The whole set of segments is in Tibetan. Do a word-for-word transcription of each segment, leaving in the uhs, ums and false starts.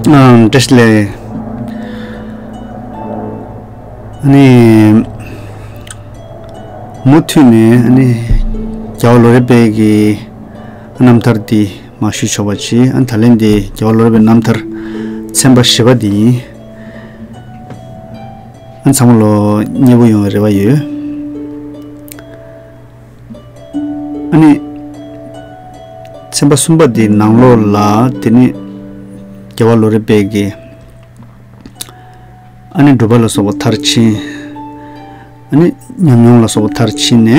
ཨང་། བཀྲ་ཤིས་བདེ་ལེགས། ཨ་ནི། མུ་མཐུད་ནས་ཨ་ནི། རྒྱལ་བ་ལོ་རས་པའི་གི་རྣམ་ཐར་འདི་མར་ཞུས་ཆོག་པ་ཅིག་ཨ་ནི་ད་ལན་འདི་རྒྱལ་བ་ལོ་རས་པའི་རྣམ་ཐར་ཚན་པ་བཞི་པ་འདི་ཡིན། ཨ་ནི་ཚང་མ་ལོ་མཉེས་པོ་ཡོང་བའི་རེ་བ་ཡོད། ཨ་ནི། ཚན་པ་གསུམ་པ་འདི་ནང་ལོགས་ལ་དེ་ནི། རྒྱལ་བ་ལོ་རས་པའི་གི། ཨ་ནི་སྒྲུབ་པ་ལ་སོགས་པ་མཐར་ཕྱིན། ཨ་ནི་ཉམས་མྱོང་ལ་སོགས་པ་མཐར་ཕྱིན་ནས།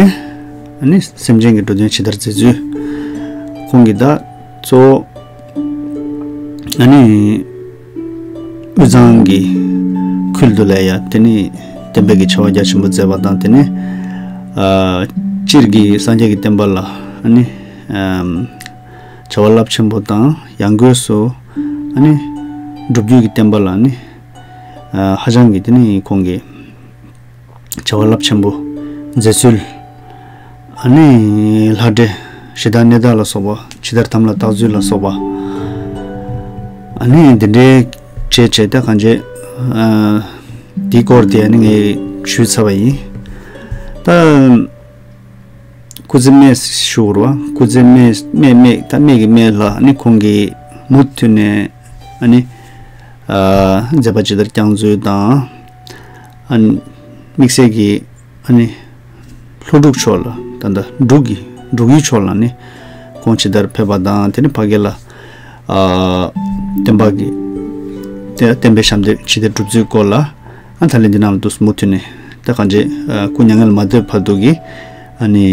ཨ་ནི་སེམས་ཅན་གྱི་འགྲོ་དོན་ཇི་ལྟར་མཛད་ཚུལ། ཁོང་གིས་ད་གཙོ་བོ། ཨ་ནི། དབུས་གཙང་གི་ཁུལ་དུ་ལ་ཡ་དེ་ནི་བསྟན་པའི་གི་བྱ་བ་རྒྱ་ཆེན་པོ་མཛད་པ་དང་དེ་ནི། ཨ། སྤྱིར་གྱི་སངས་རྒྱས་ཀྱི་བསྟན་པ་ལ་ཨ་ནི། ཨམ། བྱ་བ་རླབས་ཆེན་པོ་དང་ཡང་སྒོས་སུ་ཨ་ནི་སྒྲུབ་བརྒྱུད་ཀྱི་བསྟན་པ་ལ་ནི། ཨ། ཧ་ཅང་གི་དེ་ནི་ཁོང་གིས་བྱ་བ་རླབས་ཆེན་པོ་མཛད་ཚུལ། ཨ་ནི་ལྷ་འདྲེ་གཞི་བདག་གནས་བདག་ལ་སོགས་པ་ཇི་ལྟར་དམ་ལ་བཏགས་ཚུལ་ལ་སོགས་པ། ཨ་ནི་འདི་འདྲའི་བྱས་བྱས་ད་གང་བྱས། ཨ། འདིའི་སྐོར་དེ་ཨ་ནི་ངས་ཞུས་ཚར་བ་ཡིན། ད། སྐུ་ཚེ་སྨད་ཞུ་བར་བ། སྐུ་ཚེ་སྨད་སྨད་སྨད་ད་སྨད་ཀྱི་སྨད་ལ་ཨ་ནི་ཁོང་གིས་མུ་མཐུད་ནས་ཨ་ནི། ཨ། མཛད་པ་ཇི་ལྟར་བསྐྱངས་ཚུལ་དང་། ཨ་ནི། དམིགས་བསལ་གྱི་ཨ་ནི། ལྷོ་འབྲུག་ཕྱོགས་ལ་ད་ལྟ་འབྲུག་གི་འབྲུག་ཡུལ་ཕྱོགས་ལ་ནི་ཁོང་ཇི་ལྟར་ཕེབས་པ་དང་དེ་ནི་ཕ་གི་ལ། ཨ། བསྟན་པ་གི། དེ་བསྟན་པའི་ཞབས་འདེགས་ཇི་ལྟར་སྒྲུབ་ཚུལ་སྐོར་ལ། ཨ། ད་ལན་འདི་ནང་ལ་འདུག་མུ་མཐུད་ནས་ད་གང་བྱས། ཨ། སྐུ་མྱ་ངན་ལས་མ་འདས་བར་དུ་གི་ཨ་ནི་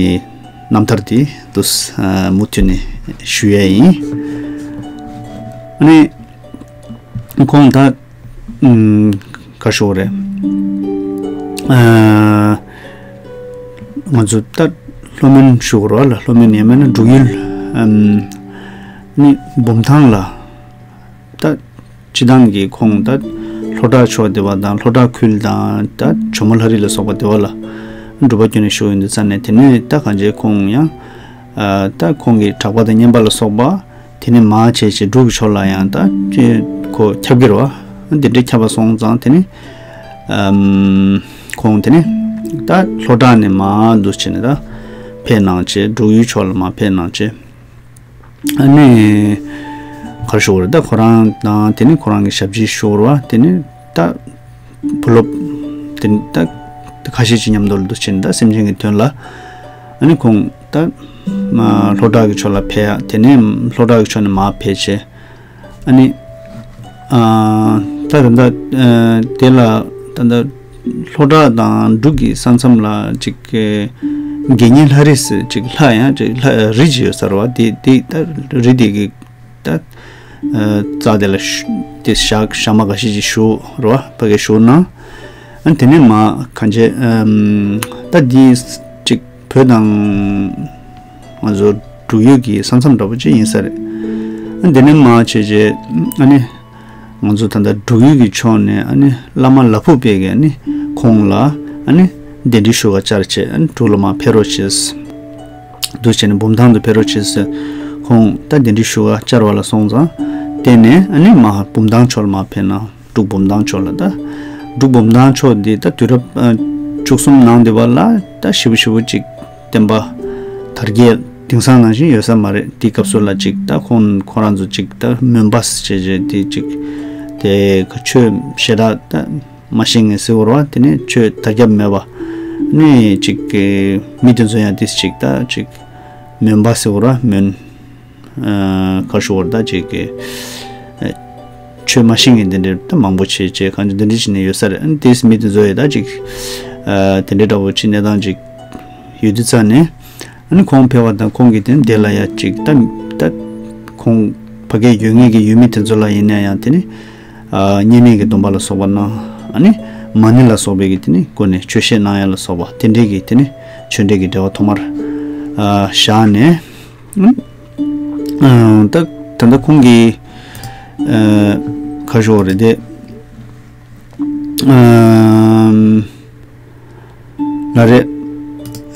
རྣམ་ཐར་དེ་འདུག་ཨ། མུ་མཐུད་ནས་ཞུ་ཡས་ཡིན། ཨ་ནི་ཁོང་ད་ཨམ། ག་ཞུ་དགོས་རེད། ཨ། ང་ཚོ་ད་ལྷོ་མོན་ཞུ་དགོས་རེད་བ་ལ། ལྷོ་མོན་ཡང་མིན་ན་འབྲུག་ཡུལ། ཨམ། ནི་འབུམ་ཐང་ལ། ད་སྤྱི་བཏང་གི་ཁོང་ད་ལྷོ་བྲག་ཕྱོགས་དེ་བ་དང་ལྷོ་བྲག་ཁུལ་དང་ད་ཇོ་མོ་ལྷ་རི་ལ་སོགས་པ་དེ་བ་ལ་སྒྲུབ་པ་བསྐྱངས་ནས་བཞུགས་ཡོང་དུས་ཙ་ནས། དེ་ནས་ད་གང་བྱས་ཁོང་ཡང་ཨ། ད་ཁོང་གི་གྲགས་པ་དང་སྙན་པ་ལ་སོགས་པ་དེ་ནས་མར་བྱས་བྱས་འབྲུག་གི་ཕྱོགས་ལ་ཡང་ད་ཅེ་ཁོ་ཁྱབ་ཀྱི་རེད་བ། འདི་འདྲའི་ཁྱབ་པ་སོང་ཙང་དེ་ནས་ཨམ། ཁོང་དེ་ནས་ད་ལྷོ་བྲག་ནས་མར་འདུག་བྱས་ནས་ད་ཕེབས་གནང་བྱས། འབྲུག་ཡུལ་ཕྱོགས་ལ་མར་ཕེབས་གནང་བྱས། ཨ་ནི་ག་རེ་ཞུ་དགོས་རེད། ད་ཁོ་རང་དང་དེ་ནི་ཁོ་རང་གི་ཞབས་ཕྱི་ཞུ་བར་བ། དེ་ནི་ད་བུ་སློབ་དེ་ནི་ད་ཁ་ཤས་ཅིག་མཉམ་དུ་ལ་འདུག་བྱས་ནས་ད་སེམས་ཅན་གྱི་དོན་ལ། ཨ་ནི་ཁོང་ད་ལྷོ་བྲག་གི་ཕྱོགས་ལ་ཕེབས་ཡ། དེ་ནས་ལྷོ་བྲག་གི་ཕྱོགས་ནས་མར་ཕེབས་བྱས། ཨ་ནི། ཨ། ད་ད་ལྟ་ཨ། དེ་ལ་ད་ལྟ་ལྷོ་བྲག་དང་འབྲུག་གི་ས་མཚམས་ལ་ཅིག་དགེ་བསྙེན་ལྷ་རི་ཟེར་ཅིག་ལྷ་ཡང་ཅིག་ལྷ་རི་ཅིག་ཡོད་ས་རེད་བ། དེ་དེ་ད་རི་དེ་གི་ད་ཨ། རྩ་དེ་ལ་ཞུ་དེ་ཞག་ཞག་མ་འགའ་ཤས་ཅིག་བཞུགས་རེད་བ། ཕ་གིར་བཞུགས་གནང་། ཨ། དེ་ནས་མར་གང་བྱས། ཨམ། ད་འདི་ཅིག་བོད་དང་ང་ཚོ་འབྲུག་ཡུལ་གྱི་ས་མཚམས་འདྲ་པོ་ཅིག་ཡིན་ས་རེད། ཨ། དེ་ནས་མར་བྱས་བྱས་ཨ་ནི་ང་ཚོ་ད་ལྟ་འབྲུག་ཡུལ་གྱི་ཕྱོགས་ནས་ཨ་ནི་བླ་མ་ལ་ཕུག་པས་ཀྱི་ཨ་ནི་ཁོང་ལ་ཨ་ནི་གདན་འདྲེན་ཞུ་ག་བཅར་བྱས། ཨ་ནི་འབྲུག་ལ་མར་ཕེབས་རོགས་བྱས། འདུག་བྱས་ནས་འབུམ་ཐང་དུ་ཕེབས་རོགས་བྱས་ཟེར། ཁོང་ད་གདན་འདྲེན་ཞུ་ག་བཅར་བ་ལ་སོང་ཙང་དེ་ནས་ཨ་ནི་མར་འབུམ་ཐང་ཕྱོགས་ལ་མར་ཕེབས་གནང་། འབྲུག་འབུམ་ཐང་ཕྱོགས་ལ། ད་འབྲུག་འབུམ་ཐང་ཕྱོགས་འདི་ད་དུས་རབས་ཨ། བཅུ་གསུམ་ནང་དེ་བ་ལ་ད་ཞེ་པོ་ཞེ་པོ་ཅིག་བསྟན་པ་དར་རྒྱས་དེང་སང་ནང་བཞིན་ཡོད་ས་མ་རེད། དེའི་སྐབས་སུ་ལ་ཅིག་ད་ཁོང་ཁོ་རང་ཚོ་ཅིག་ད་མོན་པ་ཟེར་བྱས་བྱས་དེ་ཅིག་དེ་ག་ཆོས་ཞེ་དྲག་ད་མ་ཤེས་མཁན་ཟེར་བ་རེད་བ། དེ་ནས་ཆོས་དར་ཁྱབ་མེད་པ་ནས་ཅིག་མི་དེ་ཚོ་ཡང་དེ་ཅིག་ད་ཅིག་མོན་པ་ཟེར་བ་རེད་བ། མོན། ཨ། ག་རེ་ཞུ་དགོས་རེད། ད་ཅིག་གི་ཨ། ཆོས་མ་ཤེས་མཁན་དེ་འདྲ་ད་མང་པོ་བྱས་བྱས་གང་ཅི་དེ་འདྲ་བྱས་ནས་ཡོད་ས་རེད། ཨ་ནི་དེས་མི་དེ་ཚོ་ཡི་ད་ཅིག་ཨ། དེ་འདྲ་འདྲ་པོ་ཅིག་གནས་སྟངས་ཅིག་ཡོད་དུས་ཙ་ནས། ཨ་ནི་ཁོང་ཕེབས་པ་དང་ཁོང་གིས་དེ་ནི་དེ་ལ་ཡ་ཅིག་ད་ད་ཁོང་ཕ་གིར་ཡོད་མཁན་གྱི་ཡུལ་མི་དེ་ཚོ་ལ་ཡིན་ན་ཡང་དེ་ནི་ཨ། བསྙེན་གནས་ཀྱི་སྡོམ་པ་ལ་སོགས་པ་གནང་། ཨ་ནི་མ་ཎི་ལ་སོགས་པའི་གི་དེ་ནི་སྒོ་ནས་ཆོས་བཤད་གནང་ཡ་ལ་སོགས་པ་དེ་འདྲའི་གི་དེ་ནི་ཆོས་འབྲེལ་གྱི་འབྲེལ་བ་ཐོག་མར་ཨ། བཞག་ནས། ཨ། ད་ད་ལྟ་ཁོང་གིས་ཨ། ག་རེ་ཞུ་དགོས་རེད་དེ། ཨམ། ལགས་རེད།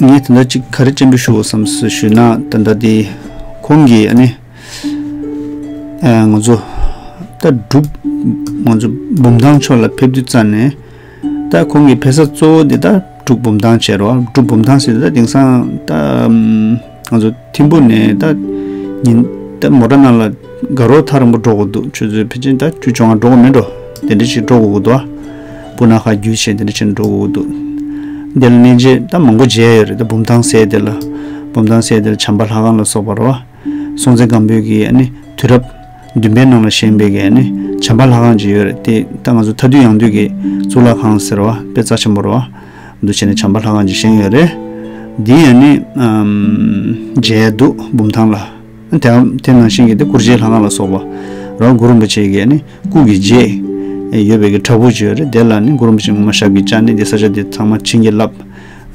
ངས་ད་ལྟ་ཅིག་ག་རེ་སྤྱན་འབུལ་ཞུ་དགོས་བསམ་སོང་ཞུས་ན། ད་ལྟ་དེ་ཁོང་གིས་ཨ་ནི་ཨ། ང་ཚོ་ ད་འབྲུག་ང་ཚོ་འབུམ་ཐང་ཕྱོགས་ལ་ཕེབས་དུས་ཙ་ནས་ད་ཁོང་གི་ཕེབས་ས་གཙོ་བོ་དེ་ད་འབྲུག་འབུམ་ཐང་བྱས་རོ། འབྲུག་འབུམ་ཐང་ཟེར་དུས་ད་དེང་སང་ད་ང་ཚོ་ཐིམ་ཕུ་ནས་ད་ཉིན་ད་མོ་ཊ་ནང་ལ་དགའ་རོགས་ཐག་རིང་པོ་འགྲོ་དགོས་འདུག་ཆུ་ཚོད་ཕལ་ཆེར་ད་བཅུ་བཅོ་ལྔ་འགྲོ་དགོས་མེད་འགྲོ། དེ་འདྲ་ཞིག་འགྲོ་དགོས་ཀྱི་འདུག་སྤུ་ན་ཁ་བརྒྱུད་བྱས་དེ་འདྲ་ཞིག་འགྲོ་དགོས་ཀྱི་འདུག་དེ་ལ་གནས་མཇལ་ད་མང་པོ་མཇལ་ཡོད་རེད། ད་འབུམ་ཐང་ཟེར་དེ་ལ་འབུམ་ཐང་ཟེར་དེ་ལ་བྱམས་པ་ལྷ་ཁང་ལ་སོགས་པ་རོ། སྲོང་བཙན་སྒམ་པོའི་གི་ཨ་ནི་དུས་རབས་བདུན་པའི་ནང་ལ་བཞེངས་པའི་གི་ཨ་ནི་བྱམས་པ་ལྷ་ཁང་ཅིག་ཡོད་རེད། དེ་ད་ང་ཚོ་མཐའ་དུས་ཡང་དུས་ཀྱི་གཙུག་ལག་ཁང་ཟེར་བ་དཔེ་རྩ་ཆེན་པོ་རེད་བ། འདུག་བྱས་ནས་བྱམས་པ་ལྷ་ཁང་ཅིག་བཞེངས་ཡོད་རེད། འདི་ཨ་ནི་ཨམ་མཇལ་ཡ་འདུག་འབུམ་ཐང་ལ། དེ་དེ་ནང་བཞིན་གྱི་དེ་སྐུ་རྗེས་ལྷ་ཁང་ལ་སོགས་པ་རང་གུ་རུ་རིན་པོ་ཆེ་གི་ཨ་ནི་སྐུ་གི་རྗེས་ཡོད་པའི་གི་བྲག་ཕུག་ཅིག་ཡོད་རེད། དེ་ལ་ནི་གུ་རུ་རིན་པོ་ཆེ་ངོ་མ་ཞབས་ཀྱིས་བཅགས་ནས་དེ་ས་ཆ་དེ་ཚང་མ་བྱིན་གྱིས་བརླབས།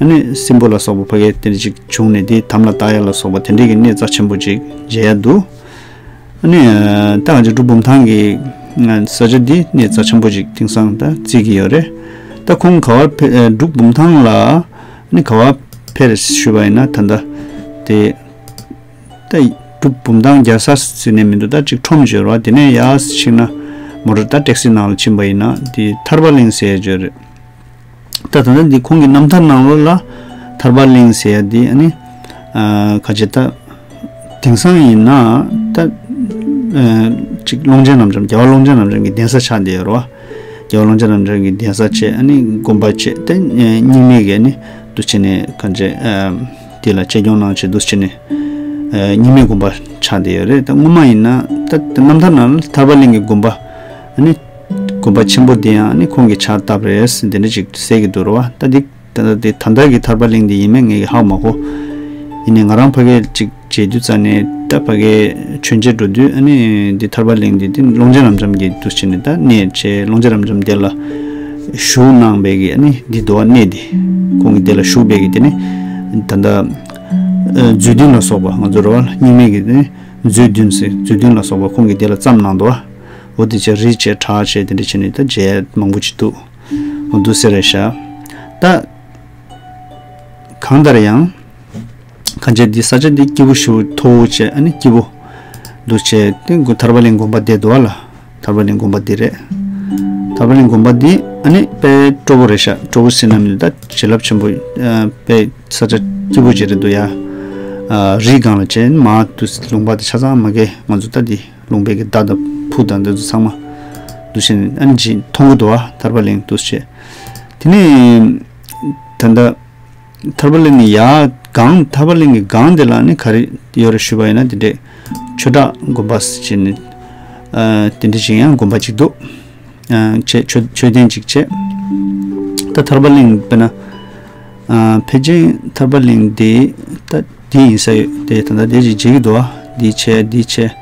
ཨ་ནི་སྲིན་པོ་ལ་སོགས་པ་ཕ་གི་དེ་འདྲ་ཅིག་བྱུང་ནས་དེ་དམ་ལ་བཏགས་ཡ་ལ་སོགས་པ་དེ་འདྲའི་གི་གནས་རྩ་ཆེན་པོ་ཅིག་མཇལ་ཡ་འདུག་ཨ་ནི་ད་ང་ཚོ་འབྲུག་འབུམ་ཐང་གི་ས་ཆ་འདི་གནས་རྩ་ཆེན་པོ་ཅིག་དེང་སང་ད་བརྩི་གི་ཡོད་རེད། ད་ཁོང་ག་བར་ཕེ་འབྲུག་འབུམ་ཐང་ལ་ཨ་ནི་ག་བར་ཕེབས་རེད་ཞུས་པ་ཡིན་ན་ད་ལྟ་དེ་ད་འབྲུག་འབུམ་ཐང་རྒྱལ་ས་ཟེར་ནས་མི་འདུག་ད་ཅིག་ཁྲོམ་བརྗོད་རོགས། དེ་ནས་ཡར་ཕྱིན་ན་མོ་ཊ་ད་ཊེག་སི་ནང་ལ་ཕྱིན་པ་ཡིན་ན་དེ་ཐར་པ་གླིང་ཟེར་ཡ་བརྗོད་རེད། ད་ད་ལྟ་འདི་ཁོང་གི་རྣམ་ཐར་ནང་ལོགས་ལ་ཐར་པ་གླིང་ཟེར་ཡ་འདི་ཨ་ནི་ཨ་ག་ཅེ་ད་དེང་སང་ཡིན་ན་ད་ཨ་ཅིག་ཀློང་ཆེན་རབ་འབྱམས་རྒྱལ་བ་ཀློང་ཆེན་རབ་འབྱམས་ཀྱི་གདན་ས་ཆགས་བསྡད་ཡོད་རེད་བ། རྒྱལ་བ་ཀློང་ཆེན་རབ་འབྱམས་ཀྱི་གདན་ས་བྱས་ཨ་ནི་དགོན་པ་བྱས་ཏེ་རྙིང་མའི་གི་ཨ་ནི་འདུག་བྱས་ནས་ག་ཅེ་ཨ་དེ་ལ་གཅེས་སྐྱོང་གནང་བྱས་འདུག་བྱས་ནས་ཨ་རྙིང་མའི་དགོན་པ་ཆགས་བསྡད་ཡོད་རེད། ད་སྔོན་མ་ཡིན་ན་ད་རྣམ་ཐར་ནང་ལ་ཐར་པ་གླིང་གི་དགོན་པ་ཨ་ནི་དགོན་པ་ཆེན་པོ་འདི་ཡང་ནི་ཁོང་གིས་ཕྱག་བཏབ་རེད་ཟེར་འདི་འདྲ་ཅིག་གསལ་གྱི་འདུག་རེད་བ། ད་འདི་ད་ལྟ་འདི་ད་ལྟ་གི་ཐར་པ་གླིང་འདི་ཡིན་མིན་ངས་ཧ་མ་གོ། ཡིན་ནའི་ང་རང་ཕ་གིར་ཅིག་མཇལ་དུས་ཙ་ནས་ད་ཕ་གིར་མཆོད་མཇལ་འགྲོ་དུས་ཨ་ནི་འདི་ཐར་པ་གླིང་འདི་འདི་ཀློང་ཆེན་རབ་འབྱམས་ཀྱི་འདུག་བྱས་ནས་ད་གནས་བྱས་ཀློང་ཆེན་རབ་འབྱམས་འདི་ལ་བཞུགས་གནང་བའི་གི་ཨ་ནི་འདི་འདུག་བ། གནས་འདི་ཁོང་གིས་འདི་ལ་བཞུགས་པའི་གི་དེ་ནི་ད་ལྟ་མཛོད་བདུན་ལ་སོགས་པ་ང་ཚོ་རེད་བ། རྙིང་མའི་གི་དེ་ནི་མཛོད་བདུན་ཟེར་མཛོད་བདུན་ལ་སོགས་པ་ཁོང་གིས་འདི་ལ་བརྩམས་གནང་འདུག་བ། འོ་དེ་བྱས་རི་བྱས་བྲག་བྱས་དེ་འདྲ་བྱས་ནས་ད་མཇལ་མང་པོ་ཅིག་འདུག་འོ་འདུག་ཟེར་རེད་ཤག་ད་གང་ལྟར་ཡང་གང་བྱས་འདི་ས་ཆ་འདི་སྐྱིད་པོ་ཞེ་པོ་མཐོ་བོ་བྱས་ཨ་ནི་སྐྱིད་པོ་འདུག་བྱས་ཏེ་དགོན་ཐར་པ་གླིང་དགོན་པ་བསྡད་འདུག་བ་ལ། ཐར་པ་གླིང་དགོན་པ་འདི་རེད། ཐར་པ་གླིང་དགོན་པ་འདི་ཨ་ནི་དཔེ་སྤྲོ་པོ་རེད་ཤག་སྤྲོ་པོ་ཟེར་ན་མི་འདུག་ད་བྱིན་རླབས་ཆེན་པོ་ཨ་དཔེ་ས་ཆ་སྐྱིད་པོ་ཅིག་རེད་འདུག་ཡ། ཨ་རི་སྒང་ལ་བྱས་མར་དུ་ལུང་པ་དེ་ཆ་ཚང་མ་གི་ང་ཚོ་ད་འདི་ལུང་པའི་གི་མདའ་དང་ཕུ་དང་འདི་ཚོ་ཚང་མ་འདུག་བྱས་ནས་ཨ་ནི་ཅིག་མཐོང་གི་འདུག་བ། ཐར་པ་གླིང་འདུག་བྱས། དེ་ནས་ད་ལྟ་ཐར་པ་གླིང་ནས་ཡར་སྒང་ཐར་པ་གླིང་གི་སྒང་དེ་ལ་ནི་ག་རེ་ཡོད་རེད་ཞུས་པ་ཡིན་ན་དེ་འདྲས་ཆོས་གྲགས་དགོན་པ་ཟེར་ནས་ཨ་དེ་འདྲས་ཅིག་ཡང་དགོན་པ་ཅིག་འདུག་ཨ་བྱས་མཆོད་མཆོད་རྟེན་ཅིག་བྱས། ད་ཐར་པ་གླིང་དཔེར་ན་ཨ་ཕལ་ཆེར་ཐར་པ་གླིང་དེ་ད་འདི་ཡིན་ས་ཡོད་དེ། ད་ལྟ་དེ་ཅིག་བྱེད་ཀྱི་འདུག་བ། འདི་བྱས་འདི་བྱས།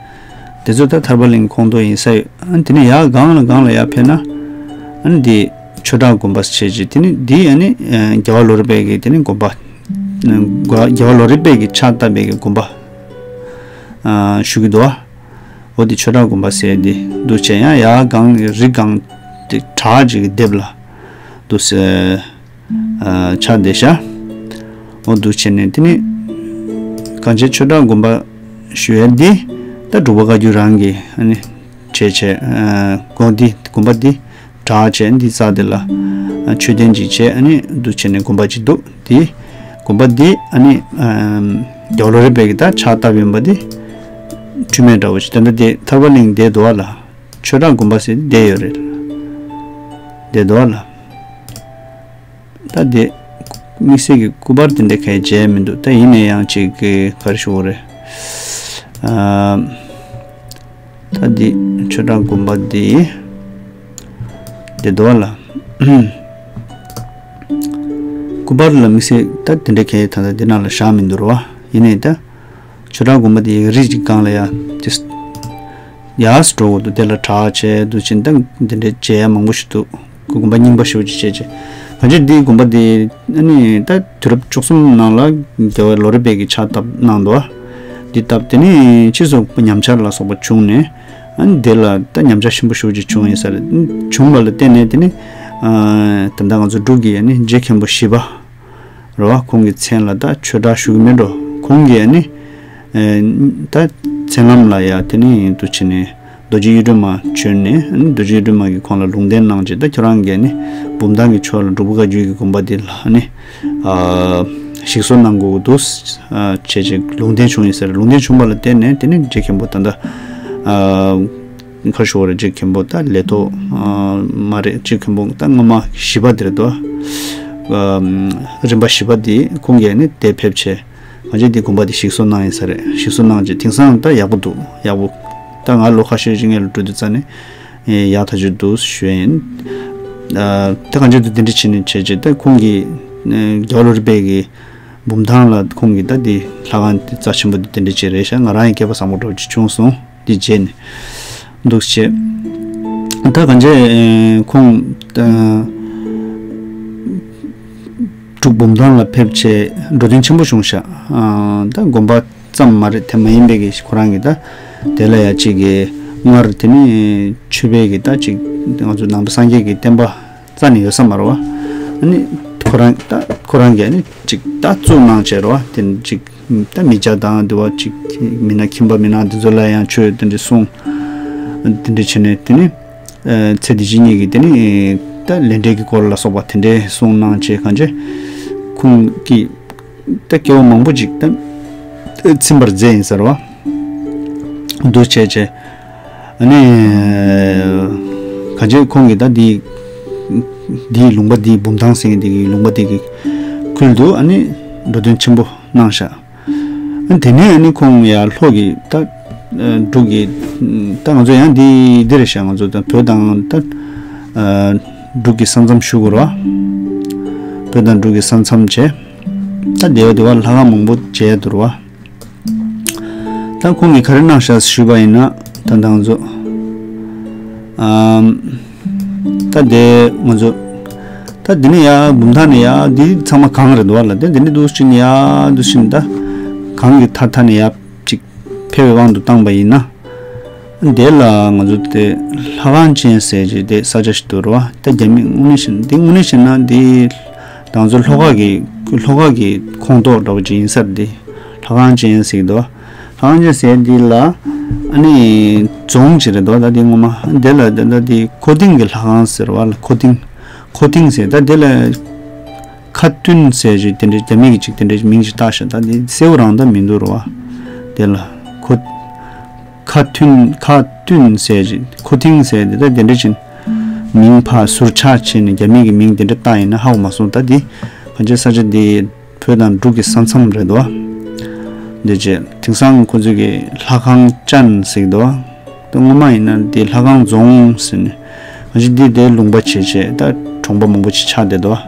དེ་ཚོ་ད་ཐར་པ་གླིང་ཁོངས་གཏོགས་ཡིན་ས་ཡོད། ཨ་ནི་དེ་ནས་ཡར་སྒང་ལ་སྒང་ལ་ཡར་ཕེབས་ན་ཨ་ནི་འདི་ཆོས་གྲགས་དགོན་པ་བྱས་ཅིག་དེ་ནི་འདི་ཨ་ནི་ཨ་རྒྱལ་བ་ལོ་རས་པའི་གི་དེ་ནི་དགོན་པ། ཨ་རྒྱལ་བ་ལོ་རས་པའི་གི་ཕྱག་བཏབ་པའི་གི་དགོན་པ་ཨ་ཞུ་གི་འདུག་བ། འོ་དེ་ཆོས་གྲགས་དགོན་པ་ཟེར་དེ་འདུག་བྱས། ཡང་ཡར་སྒང་རི་སྒང་དེ་བྲག་ཅིག་གི་ལྡེབས་ལ་འདུག་ཟེར། ཨ་ཆགས་བསྡད་ཤག་འོ་འདུག་བྱས་ནས་དེ་ནི་གངས་ཅན་ཆོས་གྲགས་དགོན་པ་ཞུ་ཡ་འདི་ད་འབྲུག་པ་བཀའ་བརྒྱུད་རང་གི་ཨ་ནི་བྱས་བྱས་ཨ་དགོན་འདི་དགོན་པ་འདི་བྲག་བྱས་འདི་རྩ་དེ་ལ་ཨ་མཆོད་རྟེན་ཅིག་བྱས། ཨ་ནི་འདུག་བྱས་ནས་དགོན་པ་ཅིག་འདུག་དེ་དགོན་པ་འདི་ཨ་ནི་ཨ་རྒྱལ་བ་ལོ་རས་པའི་གི་ད་ཕྱག་བཏབ་ཡིན་པ་འདི་འཁྲུལ་མེད་འདྲ་བོ་ཞིག་ད་ལྟ་དེ་ཐར་པ་གླིང་བསྡད་འདུག་བ་ལ། ཆོས་གྲགས་དགོན་པ་ཟེར་བསྡད་ཡོད་རེད། བསྡད་འདུག་བ་ལ། ད་དེ་དམིགས་བསལ་གྱི་སྐུ་པར་དེ་འདྲ་གང་ཡང་མཇལ་མི་འདུག་ད་ཡིན་ན་ཡང་ཅིག་གི་ག་རེ་ཞུ་དགོས་རེད། ཨ་ད་འདི་ཆོས་གྲགས་དགོན་པ་འདི་འདི་འདུག་བ་ལ། སྐུ་པར་ལ་དམིགས་བསལ་ད་དེ་འདྲ་གང་ཡང་ད་ལྟ་འདི་ནང་ལ་བཞག་མི་འདུག་རེད་བ། ཡིན་ནའི་ད། ཆོས་གྲགས་དགོན་པ་དེ་ཡི་རི་གཅིག་སྒང་ལ་ཡ་ཅིག་ཡར་འགྲོ་དགོས་འདུག་དེ་ལ་བྲག་བྱས་འདུག་ཅིང་ད་འདི་འདྲའི་མཇལ་ཡ་མང་པོ་ཞིག་འདུག་དགོན་པ་རྙིང་པ་ཞེ་པོ་ཅིག་བྱས་བྱས། གང་ཅི་འདིའི་དགོན་པ་དེ་ཨ་ནི་ད་དུས་རབས་བཅུ་གསུམ་ནང་ལ་རྒྱལ་བ་ལོ་རས་པས་ཀྱི་ཕྱག་བཏབ་གནང་འདུག་འདི་སྟབས་དེ་ནི་ཕྱིས་སུ་ཉམས་ཆག་ལ་སོགས་པ་བྱུང་ནས་ཨ་ནི་དེ་ལ་ད་ཉམས་ཆག་ཆེན་པོ་ཞེ་པོ་ཅིག་བྱུང་ཡིན་ས་རེད། བྱུང་བ་ལ་བརྟེན་ནས་དེ་ནི་ད་ལྟ་ང་ཚོ་འབྲུག་གི་ཨ་ནི་རྗེ་མཁན་པོ་བཞི་པ། རེད་བ། ཁོང་གི་མཚན་ལ་ད་ཆོས་གྲགས་ཞུ་གི་མེད་འགྲོ། ཁོང་གིས་ནི་ཨེ་ད་མཚན་ལམ་ལ་ཡ་དེ་ནི་འདུག་བྱས་ནས་ རྡོ་རྗེ་གཡུ་སྒྲོན་མ་བྱོན་ནས། ཨ་ནི་རྡོ་རྗེ་གཡུ་སྒྲོན་མ་གིས་ཁོང་ལ་ལུང་བསྟན་གནང་བྱས། ད་ཁྱོད་རང་གིས་ནི་བུམ་ཐང་གི་ཕྱོགས་ལ་འབྲུག་པ་བཀའ་བརྒྱུད་ཀྱི་དགོན་པ་འདི་ལ་ནི་ཨ་ཞིག་གསོ་གནང་དགོས་ཀྱི་འདུག་ཨ་བྱས་བྱས་ལུང་བསྟན་བྱུང་ཡིན་ཟེར། ལུང་བསྟན་བྱུང་བ་ལ་བརྟེན་ནས་དེ་ནི་རྗེ་མཁན་པོ་ད་ལྟ་ཨ་ག་རེ་ཞུ་དགོས་རེད། རྗེ་མཁན་པོ་ད་ལས་ཐོག་ཨ་མ་རེད། རྗེ་མཁན་པོ་ད་སྔོན་མ་བཞི་པ་དེ་རེད་དོ། ཨ་རིམ་པ་བཞི་པ་དེ་ཁོང་གིས་ནི་དེ་ཕེབས་བྱས། ང་ཚོས་འདི་དགོན་པ་འདི་ཞིག་གསོ་གནང་ཡིན་ས་རེད། ཞིག་གསོ་གནང་རྗེས་དེང་སང་ད་ཡག་པོ་འདུག་ཡག་པོ། ད་ང་ལོ་ཁ་ཤས་ཅིག་སྔོན་ལ་འགྲོ་དུས་ཙ་ནས་ཡག་ཐག་ཆོད་འདུག་ཞུ་ཡིན། ཨ་ད་གང་ཅི་འདུག་དེ་འདྲ་བྱས་ནས་བྱས་རྗེས་ད་ཁོང་གིས་ཨ་རྒྱལ་བ་ལོ་རས་པའི་གི་བུམ་ཐང་ལ་ཁོང་གིས་ད་འདི་ལྷ་ཁང་འདི་རྩ་ཆེན་པོ་འདི་དེ་འདྲ་ཅིག་རེད་ཤག་ང་རང་ཡང་སྐལ་པ་བཟང་པོ་འདྲ་བོ་ཅིག་བྱུང་སོང་། འདི་བྱས་ནས་འདུག་བྱས། ད་གང་ཅི་ཁོང་ད། འབྲུག་བུམ་ཐང་ལ་ཕེབས་བྱས་འགྲོ་དོན་ཆེན་པོ་བྱུང་ཤག་ཨ་ད་དགོན་པ་ཙམ་མ་རེད། དེ་མ་ཡིན་པའི་གི་ཁོ་རང་གིས་ད་དེ་ལ་ཡ་གཅིག་གི་སྔར་དེ་ནི་ཆོས་པའི་གི་ད་གཅིག་ང་ཚོ་ནང་པ་སངས་རྒྱས་ཀྱི་བསྟན་པ་རྩ་ནས་ཡོད་ས་མ་རེད་བ། ཨ་ནི་ཁོ་རང་ད་ཁོ་རང་གིས་ཨ་ནི་གཅིག་ད་བཙུགས་གནང་བྱས་རེད་བ། དེ་ནི་གཅིག་ད་མི་སྐྱ་དང་དེ་བ་གཅིག་མི་ན་ཁྱིམ་པ་མི་ན་དེ་ཚོ་ལ་ཡང་ཆོས་དེ་འདྲ་གསུངས། དེ་འདྲ་བྱས་ནས་དེ་ནི། ཚེ་འདི་ཕྱི་གཉིས་ཀྱི་དེ་ནི་ད་ལས་འབྲས་ཀྱི་སྐོར་ལ་སོགས་པ་དེ་འདྲའི་གསུངས་གནང་བྱས། གང་ཅི་ཁོང་གིས་ད་སྐྱེ་བ་མང་པོ་ཅིག་ད་ཚིམ་པར་མཛད་ཡིན་ཟེར་བ་འདུག་བྱས་བྱས། ཨ་ནི་གང་ཅི་ཁོང་གིས་ད་འདི་འདིའི་ལུང་པ་འདིའི་བུམ་ཐང་ཟེར་མཁན་འདི་གི་ལུང་པ་འདི་གི་ཁུལ་དུ་ཨ་ནི་འགྲོ་དོན་ཆེན་པོ་གནང་ཤག་དེ་ནས་ནི་ཁོང་ཡར་ལྷོ་གི་ད་འབྲུག་གི་ད་ང་ཚོ་ཡང་འདི་འདི་རེད་ཤག་ང་ཚོ་ད་བོད་དང་ད་འབྲུག་གི་ས་མཚམས་ཞུ་དགོས་རེད་བ། བོད་དང་འབྲུག་གི་ས་མཚམས་བྱས། ད་སྡེ་བ་སྡེ་བ་ལྷ་ཁང་མང་པོ་མཇལ་ཡ་འདུག་རེད་བ། ད་ཁོང་གིས་ག་རེ་གནང་ཤག་ཞུས་པ་ཡིན་ན། ད་ད་ང་ཚོ་ཨམ། ད་དེ་ང་ཚོ་ད་འདི་ནས་ཡར་བུམ་ཐང་ནས་ཡར་འདི་ཚང་མ་གངས་རེད་འདུག་བ་ལ། དེ་འདི་ནས་འདུག་ཕྱིན་ཡར་འདུག་ཕྱིན་ད་གངས་ཀྱི་མཐའ་མཐའ་ནས་ཡར་ཅིག་ཕེབས་པའི་དབང་དུ་བཏང་པ་ཡིན་ན། དེ་ལ་ང་ཚོ་དེ་ལྷ་ཁང་ཅན་ཟེར་གྱི་དེ་ས་ཆ་ཞིག་འདུག་རེད་བ། ད་རྒྱ་མི་དངོས་གནས་བྱས་ན་འདི་དངོས་གནས་བྱས་ན་འདི་ད་ང་ཚོ་ལྷོ་ཁ་གི་ལྷོ་ཁ་གི་ཁོངས་གཏོགས་འདྲ་བོ་ཅིག་ཡིན་ས་རེད། འདི་ལྷ་ཁང་ཅན་ཟེར་གྱི་འདུག་ལྷ་ཁང་ཅན་ཟེར་འདི་ལ་ཨ་ནི་རྫོང་ཅིག་རེད་འདུག་ད་འདི་ངོ་མ་འདི་ལ་ད་ད་འདི་ཁོ་ཏིང་གི་ལྷ་ཁང་ཟེར་བ་ལ། ཁོ་ཏིང་ཁོ་ཏིང་ཟེར། ད་འདི་ལ་ཁ་ཏུན་ཟེར་ཅིག་དེ་འདྲའི་རྒྱ་མི་གི་ཅིག་དེ་འདྲའི་མིང་ཅིག་བཏགས་ཤག་ད་འདི་སེའུ་རང་ད་མི་འདུག་རེད་བ། འདི་ལ་ཁོ་ཁ་ཏུན་ཁ་ཏུན་ཟེར་ཅིག་ཁོ་ཏིང་ཟེར་འདི་ད་དེ་འདྲ་ཅིག་མིང་ཕར་ཟུར་ཆག་བྱས་ནས་རྒྱ་མི་གི་མིང་དེ་འདྲ་བཏགས་ཡིན་ན་ཧ་གོ་མ་སོང་། ད་འདི་གང་ཅི་ས་ཆ་འདི་བོད་དང་འབྲུག་གི་ས་མཚམས་རེད་འདུག་འདི་རྗེས་དེང་སང་ཁོ་ཚོས་ཀྱི་ལྷ་ཁང་ཅན་ཟེར་གྱི་འདུག་ད་སྔོན་མ་ཡིན་ན་འདི་ལྷ་ཁང་རྫོང་ཟེར་ནས། གང་ཅི་འདི་དེ་ལུང་པ་བྱས་བྱས་ད་གྲོང་པ་མང་པོ་ཅིག་ཆགས་བསྡད་འདུག་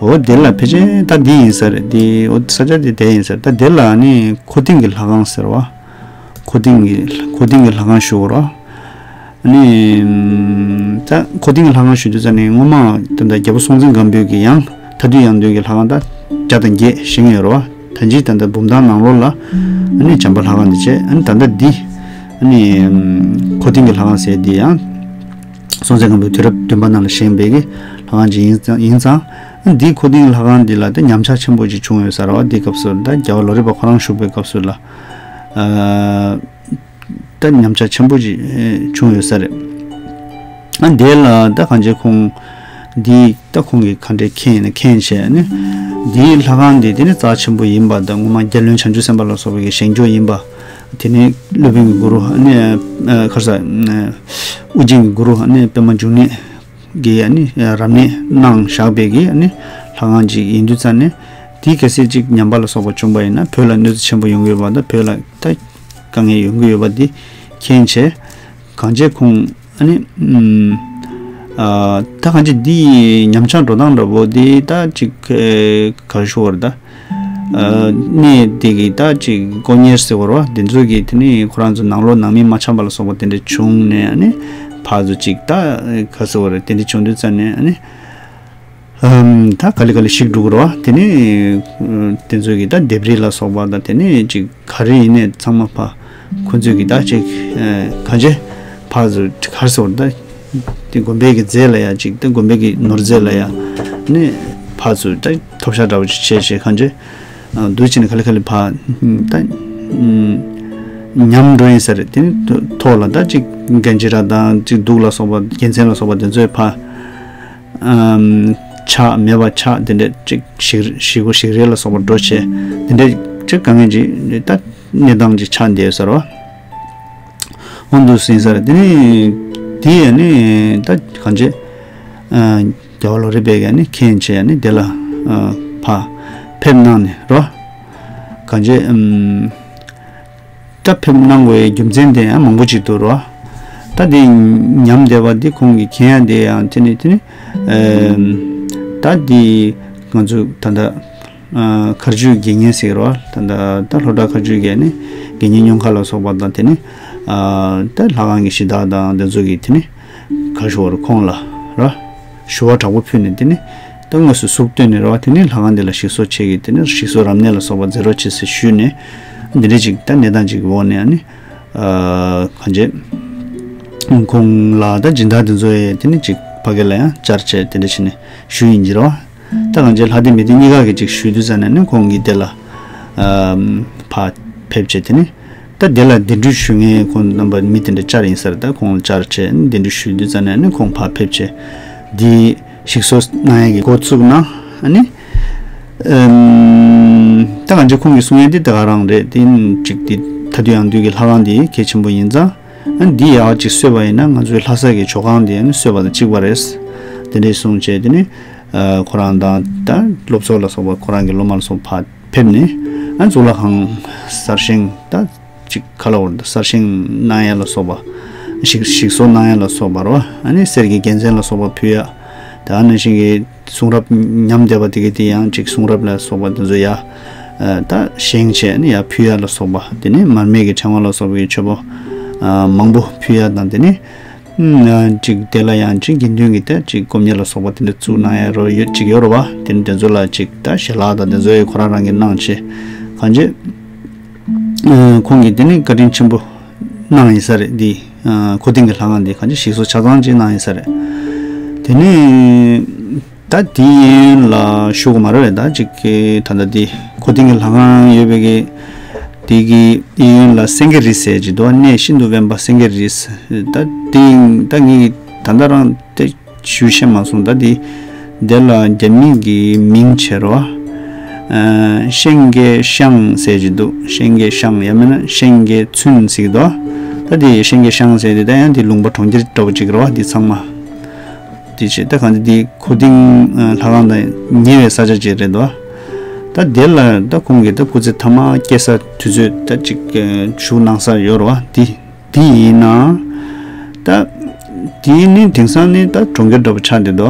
འོ་དེ་ལ་ཕལ་ཆེར་ད་འདི་ཡིན་ས་རེད། འདི་འོ་ས་ཆ་འདི་དེ་ཡིན་ས་རེད། ད་དེ་ལ་ནི་ཁོ་ཏིང་གི་ལྷ་ཁང་ཟེར་བ། ཁོ་ཏིང་གི་ཁོ་ཏིང་གི་ལྷ་ཁང་ཞུ་དགོས་རེད། ཨ་ནི་ད་ཁོ་ཏིང་གི་ལྷ་ཁང་ཞུ་དུས་ཙ་ནས་སྔོན་མ་ད་ལྟ་རྒྱལ་པོ་སྲོང་བཙན་སྒམ་པོའི་གི་ཡང་མཐའ་དུས་ཡང་སྟོད་ཀྱི་ལྷ་ཁང་ད་བརྒྱ་དང་བརྒྱད་བཞེངས་ཡོད་རེད་བ། ད་ཅི་ད་ལྟ་བུམ་ཐང་ནང་ལོགས་ལ་ཨ་ནི་བྱམས་པ་ལྷ་ཁང་འདི་བྱས། ཨ་ནི་ད་ལྟ་འདི་ཨ་ནི་ཁོ་ཏིང་གི་ལྷ་ཁང་ཟེར་འདི་ཡང་སྲོང་བཙན་སྒམ་པོའི་དུས་རབས་བདུན་པ་ནང་ལ་བཞེངས་པའི་གི་ལྷ་ཁང་ཅིག་ཡིན་ཙང་ཡིན་ཙང་། ཨ་ནི་འདི་ཁོ་ཏིང་གི་ལྷ་ཁང་འདི་ལ་ད་ཉམས་ཆག་ཆེན་པོ་ཅིག་བྱུང་ཡོད་ས་རེད་བ། འདི་སྐབས་སུ་ད་རྒྱལ་བ་ལོ་རས་པ་ཁོ་རང་བཞུགས་པའི་སྐབས་སུ་ལ་ཨ། ད་ཉམས་ཆག་ཆེན་པོ་ཅིག་ཨེ་བྱུང་ཡོད་ས་རེད། ཨ་དེ་ལ་ད་གང་ཅི་ཁོང་འདི་ད་ཁོང་གིས་ག་འདྲས་མཁྱེན་ནས་མཁྱེན་བྱས་ནས། འདིའི་ལྷ་ཁང་འདི་དེ་ནི་རྩ་ཆེན་པོ་ཡིན་པ་དང་། སྔོན་མ་རྒྱལ་བློན་བྱང་ཆུབ་སེམས་དཔའ་ལ་སོགས་པའི་གི་བཞེངས་ཆོག་ཡིན་པ། དེ་ནས་སློབ་དཔོན་གྱི་གུ་རུ་ཨ་ནི་ཨ་ག་རེ་ཟེར་ཨ་ཨུ་རྒྱན་གྱི་གུ་རུ་ཨ་ནི་པདྨ་འབྱུང་གནས་ཀྱིས་ཨ་ནི་རབ་གནས་གནང་བཞག་པའི་གི་ཨ་ནི་ལྷ་ཁང་ཅིག་ཡིན་དུས་ཙ་ནས། དེ་གལ་སྲིད་ཅིག་ཉམས་པ་ལ་སོགས་པ་བྱུང་པ་ཡིན་ན་བོད་ལ་གནོད་འཚེ་ཆེན་པོ་ཡོང་གི་ཡོད་པ་དང་། བོད་ལ་ད་དཀའ་ངལ་ཡོང་གི་ཡོད་པ་འདི་མཁྱེན་བྱས། གང་བྱས་ཁོང་ཨ་ནི་ཨམ་ཨ་ད་གང་བྱས་འདི་ཉམས་ཆག་འགྲོ་སྟངས་འདྲ་པོ་འདི་ད་ཅིག་ཨེ་ག་རེ་ཞུ་དགོས་རེད་ད། ཨ་གནས་དེ་གི་ད་ཅིག་དཀོན་གཉེར་ཟེར་དགོས་རེད་བ། དེ་ཚོ་གིས་དེ་ནི་ཁོ་རང་ཚོ་ནང་ལོགས་ནང་མི་མ་འཆམ་པ་ལ་སོགས་པ་དེ་འདྲ་བྱུང་ནས། ཨ་ནི་ཕར་ཚུར་ཅིག་ད་ག་རེ་ཟེར་དགོས་རེད། དེ་འདྲ་བྱུང་དུས་ཙ་ནས་ཨ་ནི། ཨམ་ད་ག་ལེ་ག་ལེ་ཞིག་འགྲོ་གི་རེད་བ། དེ་ནས་ཨ་དེ་ཚོ་གིས་ད་ལྡེབས་རིས་ལ་སོགས་པ་དང་། དེ་ནས་ཅིག་ག་རེ་ཡིན་ནས་ཚང་མ་ཕར་ཁོ་ཚོས་གིས་ད་ཅིག་ཨ་གང་བྱས་ཕར་ཚུར་ག་རེ་ཟེར་དགོས་རེད་ད། དེ་དགོན་པའི་གི་རྫས་ལ་ཡ་ཅིག་ད་དགོན་པའི་གི་ནོར་རྫས་ལ་ཡ་ནས་ཕར་ཚུར་ད་ཐོབ་ཤ་འདྲ་བོ་ཅིག་བྱས་བྱས་གང་བྱས་ཨ་འདུག་བྱས་ནས་ག་ལེ་ག་ལེ་ཕར་ད་ཨམ་ ཉམས་འགྲོ་ཡིན་ས་རེད། དེ་ནི་ཐོག་ལ་ད་ཅིག་གན་ཇི་ར་དང་ཅིག་གདུགས་ལ་སོགས་པ་རྒྱལ་མཚན་ལ་སོགས་པ་དེ་ཚོའི་ཕ་ཨམ་ཆགས་མེད་པ་ཆགས་དེ་འདྲས་ཅིག་ཞིག་ཞིག་གོ་ཞིག་རེད་ལ་སོགས་པ་འགྲོ་བྱས་དེ་འདྲས་ཅིག་དཀའ་ངལ་ཅིག་ད་གནས་སྟངས་ཅིག་ཆགས་བསྡད་ཡོད་ས་རེད་བ། འོ་འདུག་ཟིན་ས་རེད། དེ་ནི་དེ་ཡ་ནི་ད་གང་བྱས། རྒྱལ་བ་ལོ་རས་པས་ཀྱང་ནི་མཁྱེན་བྱས་ནི་དེ་ལ་ཕ་ཕེབས་གནང་ནས་རོ། གང་བྱས། ད་ཕེབས་གནང་དགོས་རྒྱུ་མཚན་དེ་ཡང་མང་པོ་ཅིག་འདུག་རོ། ད་དེ་ཉམས་བསྡད་པ་འདི་ཁོང་གིས་མཁྱེན་ཡ་དེ་ཡང་དེ་ནི་དེ་ནི་ད་དེ་ང་ཚོ་ད་ལྟ་མཁར་ཆུ་དགེ་བསྙེན་ཟེར་རོ། ད་ལྟ་ད་ལྷོ་བྲག་མཁར་ཆུ་དགེ་ནི་དགེ་བསྙེན་སྨྱོན་ཁ་ལ་སོགས་པ་དང་དེ་ནི་ད་ལྷ་ཁང་གི་གཞི་བདག་དང་དེ་ཚོ་གིས་དེ་ནི་ག་ཞུ་བར་ཁོང་ལ་ར་ཞུ་བ་དྲག་པོ་ཕུལ་ནས་དེ་ནི་ད་དངོས་སུ་གཟུགས་བསྟོད་ནས་ར་བ་དེ་ནི་ལྷ་ཁང་འདི་ལ་ཞིག་གསོ་བྱེད་ཀྱི་དེ་ནི་ཞིག་གསོ་རབ་གནས་ལ་སོགས་པ་མཛད་རོགས་བྱེད་ཟེར་ཞུས་ནས་འདི་འདྲ་ཅིག་ད་གནས་སྟངས་ཅིག་འོག་ནས་ཨ་ནི་གང་བྱེད་ཁོང་ལ་ད་སྦྱིན་བདག་དེ་ཚོ་ཡས་དེ་ནི་ཅིག་ཕ་གི་ལ་ཡང་བཅར་བྱས་དེ་འདྲ་བྱས་ནས་ཞུ་ཡིན་གྱི་ར་བ། ད་གང་བྱེད་ལྷ་སྡེ་མི་སྡེ་གཉིས་ཀ་གིས་ཅིག་ཞུས་དུས་ཙ་ནས་ནི་ཁོང་གིས་དེ་ལ་ཕར་ཕེབས་བྱས་དེ་ནི། ད་དེ་ལ་གདན་འདྲེན་ཞུ་མཁན་ཁོང་རྣམ་པ་མི་དེ་འདྲ་བཅར་ཡིན་ས་རེད། ད་ཁོང་ལ་བཅར་བྱས་གདན་འདྲེན་ཞུས་དུས་ཙ་ནས་ནི་ཁོང་ཕར་ཕེབས་བྱས་འདི་ཞིག་གསོ་གནང་ཡས་ཀྱི་འགོ་བཙུགས་ན་ཨ་ནི་ཨམ་ད་གང་ཅི་ཁོང་གིས་གསུང་ཡས་འདི་ད་ག་རང་རེད། དེ་ཅིག་འདི་ཐ་དུས་ཡང་དུས་ཀྱི་ལྷ་ཁང་འདི་གལ་ཆེན་པོ་ཡིན་ཙང་ཨ་འདི་ཡག་ཅིག་གསོས་པ་ཡིན་ན་ང་ཚོའི་ལྷ་ས་གི་ཇོ་ཁང་འདི་ཨ་ནི་གསོས་པ་དང་གཅིག་པ་རེད། དེ་འདྲས་གསུངས་བྱས་དེ་ནི་ཁོ་རང་དང་ད་སློབ་ཚོགས་ལ་སོགས་པ་ཁོ་རང་གི་སློབ་མ་ལ་སོགས་པ་ཕར་ཕེབས་ནས་ཨ་གཙུག་ལག་ཁང་གསར་བཞེངས་ད་ཅིག་ག་ལ་བར་དུ་གསར་བཞེངས་གནང་ཡ་ལ་སོགས་པ་ཞིག་ཞིག་གསོ་གནང་ཡ་ལ་སོགས་པ་རོ། ཨ་ནི་གསེར་གྱི་རྒྱལ་མཚན་ལ་སོགས་པ་ཕུལ་ཡ། ད་ཨ་ནི་ཞིག་གི་གསུང་རབ་ཉམས་བསྡད་པ་དེ་གི་དེ་ཡང་ཅིག་གསུང་རབ་ལ་སོགས་པ་དེ་ཚོ་ཡ་ད་བཞེངས་བྱས་ནི་ཡ་ཕུལ་ཡ་ལ་སོགས་པ་དེ་ནི་མར་མེ་གི་ཕྲེང་བ་ལ་སོགས་པའི་མཆོད་པ་མང་པོ་ཕུལ་ཡ་དང་དེ་ནི། ཅིག་དེ་ལ་ཡང་ཅིག་དགེ་འདུན་གྱི་ད་ཅིག་སྒོམ་ཉེ་ལ་སོགས་པ་དེ་འདྲ་བཙུགས་གནང་ཡ་རོ་ཡོད་ཅིག་ཡོད་རོ་བ། དེ་འདྲ་དེ་ཚོ་ལ་ཅིག་ད་ཞལ་ལག་དང་དེ་ཚོ་ཡི་ཁོ་རང་རང་གི་གནང་བྱས་གང་ཅི་ཁོང་གིས་དེ་ནི་བཀའ་དྲིན་ཆེན་པོ་གནང་ཡིན་ས་རེད། འདི་ཁོ་ཏིང་གི་ལྷ་ཁང་འདི་གང་ཅི་ཞིག་གསོ་ཆ་ཚང་ཅིག་གནང་ཡིན་ས་རེད། དེ་ནི། ད་དེའི་གཡས་གཡོན་ལ་ཞུ་དགོས་མ་རེད་པས། ད་ཅིག་གི་ད་ལྟ་དེ་ཁོ་ཏིང་གི་ལྷ་ཁང་ཡོད་པའི་གི་དེ་གི་གཡས་གཡོན་ལ་སེང་གེ་རི་ཟེར་གྱི་འདུག་གནས་ཤིན་ཏུ་དབེན་པ་སེང་གེ་རི་ཟེར། ད་དེ་ད་ངས་ད་ལྟ་རང་དེ་ཞུ་ཤེས་མ་སོང་། ད་དེ་དེ་ལ་རྒྱ་མི་གི་མིང་བྱས་རོ། ཤེང་གེ་ཤང་ཟེར་གྱི་འདུག་ཤེང་གེ་ཤང་ཡང་མིན་ན་ཤེང་གེ་ཚུན་ཟེར་གྱི་འདུག་ད་དེ་ཤེང་གེ་ཤང་ཟེར་དེ་ད་ཡང་དེ་ལུང་པ་གྲོང་ཁྱེར་འདྲ་པོ་ཅིག་རེད་པ། དེ་ཚང་མ། དེ་བྱས་ད་གང་དེ་དེ་ཁོ་ཏིང་ལྷ་ཁང་དང་ཉེ་བའི་ས་ཆ་ཅིག་རེད་དོ། ད་དེ་ལ་ད་ཁོང་གིས་ད་སྐུ་ཚེ་ཐ་མ་སྐྱེལ་ས་དུས་ཚོད་ད་ཅིག་བཞུགས་གནང་ས་ཡོད་རེད་པ། དེ་དེ་ཡིན་ན་ད་དེ་ནི་དེང་སང་ནི་ད་གྲོང་ཁྱེར་འདྲ་པོ་ཆགས་བསྡད་དོ།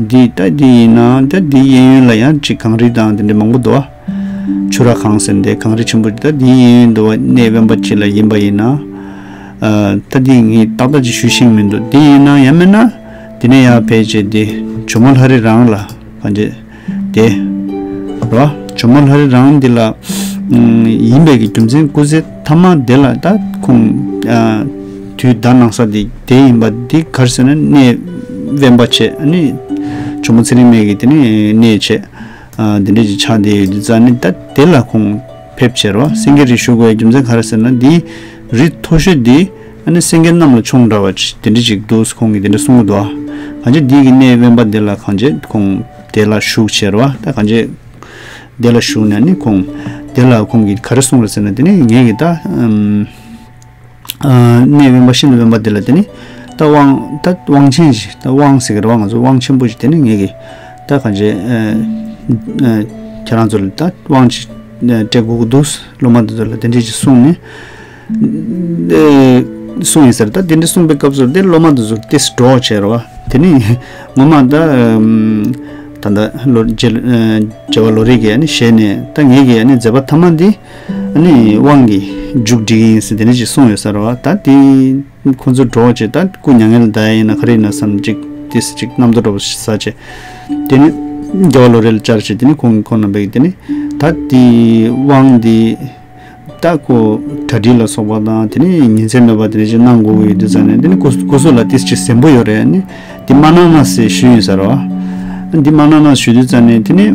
འདི་ད་འདི་ཡིན་ན་ད་འདི་གཡས་གཡོན་ལ་ཡང་ཅིག་གངས་རི་དང་དེ་འདྲ་མང་པོ་འདུག་ཆུ་ར་གངས་ཟེར་འདི་གངས་རི་ཆེན་པོ་ད་འདི་གཡས་གཡོན་འདུག་པ། གནས་དབེན་པ་ཅིག་ལ་ཡིན་པ་ཡིན་ན། ད་འདི་ངས་ཏག་ཏག་ཅིག་ཞུ་ཤེས་མི་འདུག་འདི་ཡིན་ན་ཡང་མིན་ན། དེ་ནས་ཡར་ཕེབས་བྱས་དེ་ཇོ་མོ་ལྷ་རི་རང་ལ་གང་བྱེད་དེ་རོ། ཇོ་མོ་ལྷ་རི་རང་འདི་ལ་ཡིན་པའི་གི་རྒྱུ་མཚན་སྐུ་ཚེ་ཐ་མ་དེ་ལ་ད་ཁོང་དུས་ད་གནང་ས་དེ་དེ་ཡིན་པ་འདི་ག་རེ་ཟེར་ན་གནས་དབེན་པ་བྱས་ནི་ཇོ་མོ་ཚེ་རིང་མ་གི་དེ་ནས་གནས་བྱས། དེ་འདྲ་ཅིག་ཆགས་བསྡད་ཡོད་དུས་ཙང་ནི་ད་དེ་ལ་ཁོང་ཕེབས་བྱས་རོ། སེང་གེ་རི་ཞུ་དགོས་རྒྱུ་མཚན་ག་རེ་ཟེར་ན་འདི་རི་མཐོ་ཤོས་འདི་ཨ་ནི་སེང་གེ་གནམ་ལ་མཆོངས་འདྲ་བ་ཅིག་དེ་འདྲ་ཅིག་འདུག་ཁོང་གིས་དེ་འདྲ་གསུང་གི་འདུག་གང་ཅི་འདི་གི་གནས་དབེན་པ་འདི་ལ་གང་ཅི་ཁོང་དེ་ལ་བཞུགས་བྱས་རོ། ད་གང་ཅི་དེ་ལ་བཞུགས་ནས་ནི་ཁོང་དེ་ལ་ཁོང་གིས་ག་རེ་གསུངས་རེད་ཟེར་ན་དེ་ནི་ངས་གི་ད་ཨམ། གནས་དབེན་པ་ཤིན་ཏུ་དབེན་པ་འདི་ལ་དེ་ནི་ད་དབང་ད་དབང་ཆེན་ཞིག་ད་དབང་ཟེར་གི་རེད་པ། ང་ཚོ་དབང་ཆེན་པོ་ཞིག་དེ་ནི་ངེད་ཀྱི་ད་གང་བྱེད། ཁྱེད་རང་ཚོ་ལ་ད་དབང་ཅིག་སྤྲད་དགོས་ཀྱི་འདུག་སློབ་མ་དེ་ཚོ་ལ་དེ་འདྲས་ཅིག་གསུངས་ནས་གསུངས་ཡིན་ཟེར། ད་དེ་འདྲས་གསུངས་པའི་སྐབས་སུ་དེ་སློབ་མ་དེ་ཚོ་ཏིས་འདྲོགས་བྱས་རེད་པ། དེ་ནི་ངོ་མ་ད་ད་ད་ལོ་རྗེ་རྗེ་བ་ལོ་རིགས་ཀྱི་ཨ་ནི་ཞལ་ནས་ད་ངེད་ཀྱི་ཨ་ནི་མཛད་པ་ཐ་མ་འདི། ཨ་ནི་དབང་གི་མཇུག་སྒྲིལ་ཡིན་ཟེར་དེ་འདྲ་ཅིག་གསུངས་ཡོད་ས་རེད་པ། ད་དེ་ཁོ་ཚོ་འདྲོགས་བྱས་ད་སྐུ་མྱ་ངན་ལས་འདའ་ཡ་ཡིན་ན་ག་རེ་ཡིན་ན་བསམ་ཅིག་དེ་སྲིད་ཅིག་རྣམ་རྟོག་འདྲ་པོ་ཞིག་ཟ་བྱས། དེ་ནི་རྒྱལ་བ་ལོ་རས་ལ་བཅར་བྱས་དེ་ནི་ཁོང་ཁོང་རྣམ་པས་དེ་ནི་ད་དེ་དབང་འདི་ད་ཁོ་གྲ་སྒྲིག་ལ་སོགས་པ་དང་དེ་ནི་ཉིན་མཚན་མེད་པ་དེ་འདྲ་ཅིག་གནང་དགོས་ཀྱི་ཡོད་དུས་ཙང་ནས་དེ་ནི་སྐུ་སྐུ་གཟུགས་ལ་དེ་སྲིད་ཅིག་ཟིན་པོ་ཡོད་རེད། ནི་དེ་མ་གནང་ན་ཟེར་ཞུས་ཡིན་ས་རེད་པ། འདི་མ་གནང་ན་ཞུ་དུས་ཙང་ནས་དེ་ནི་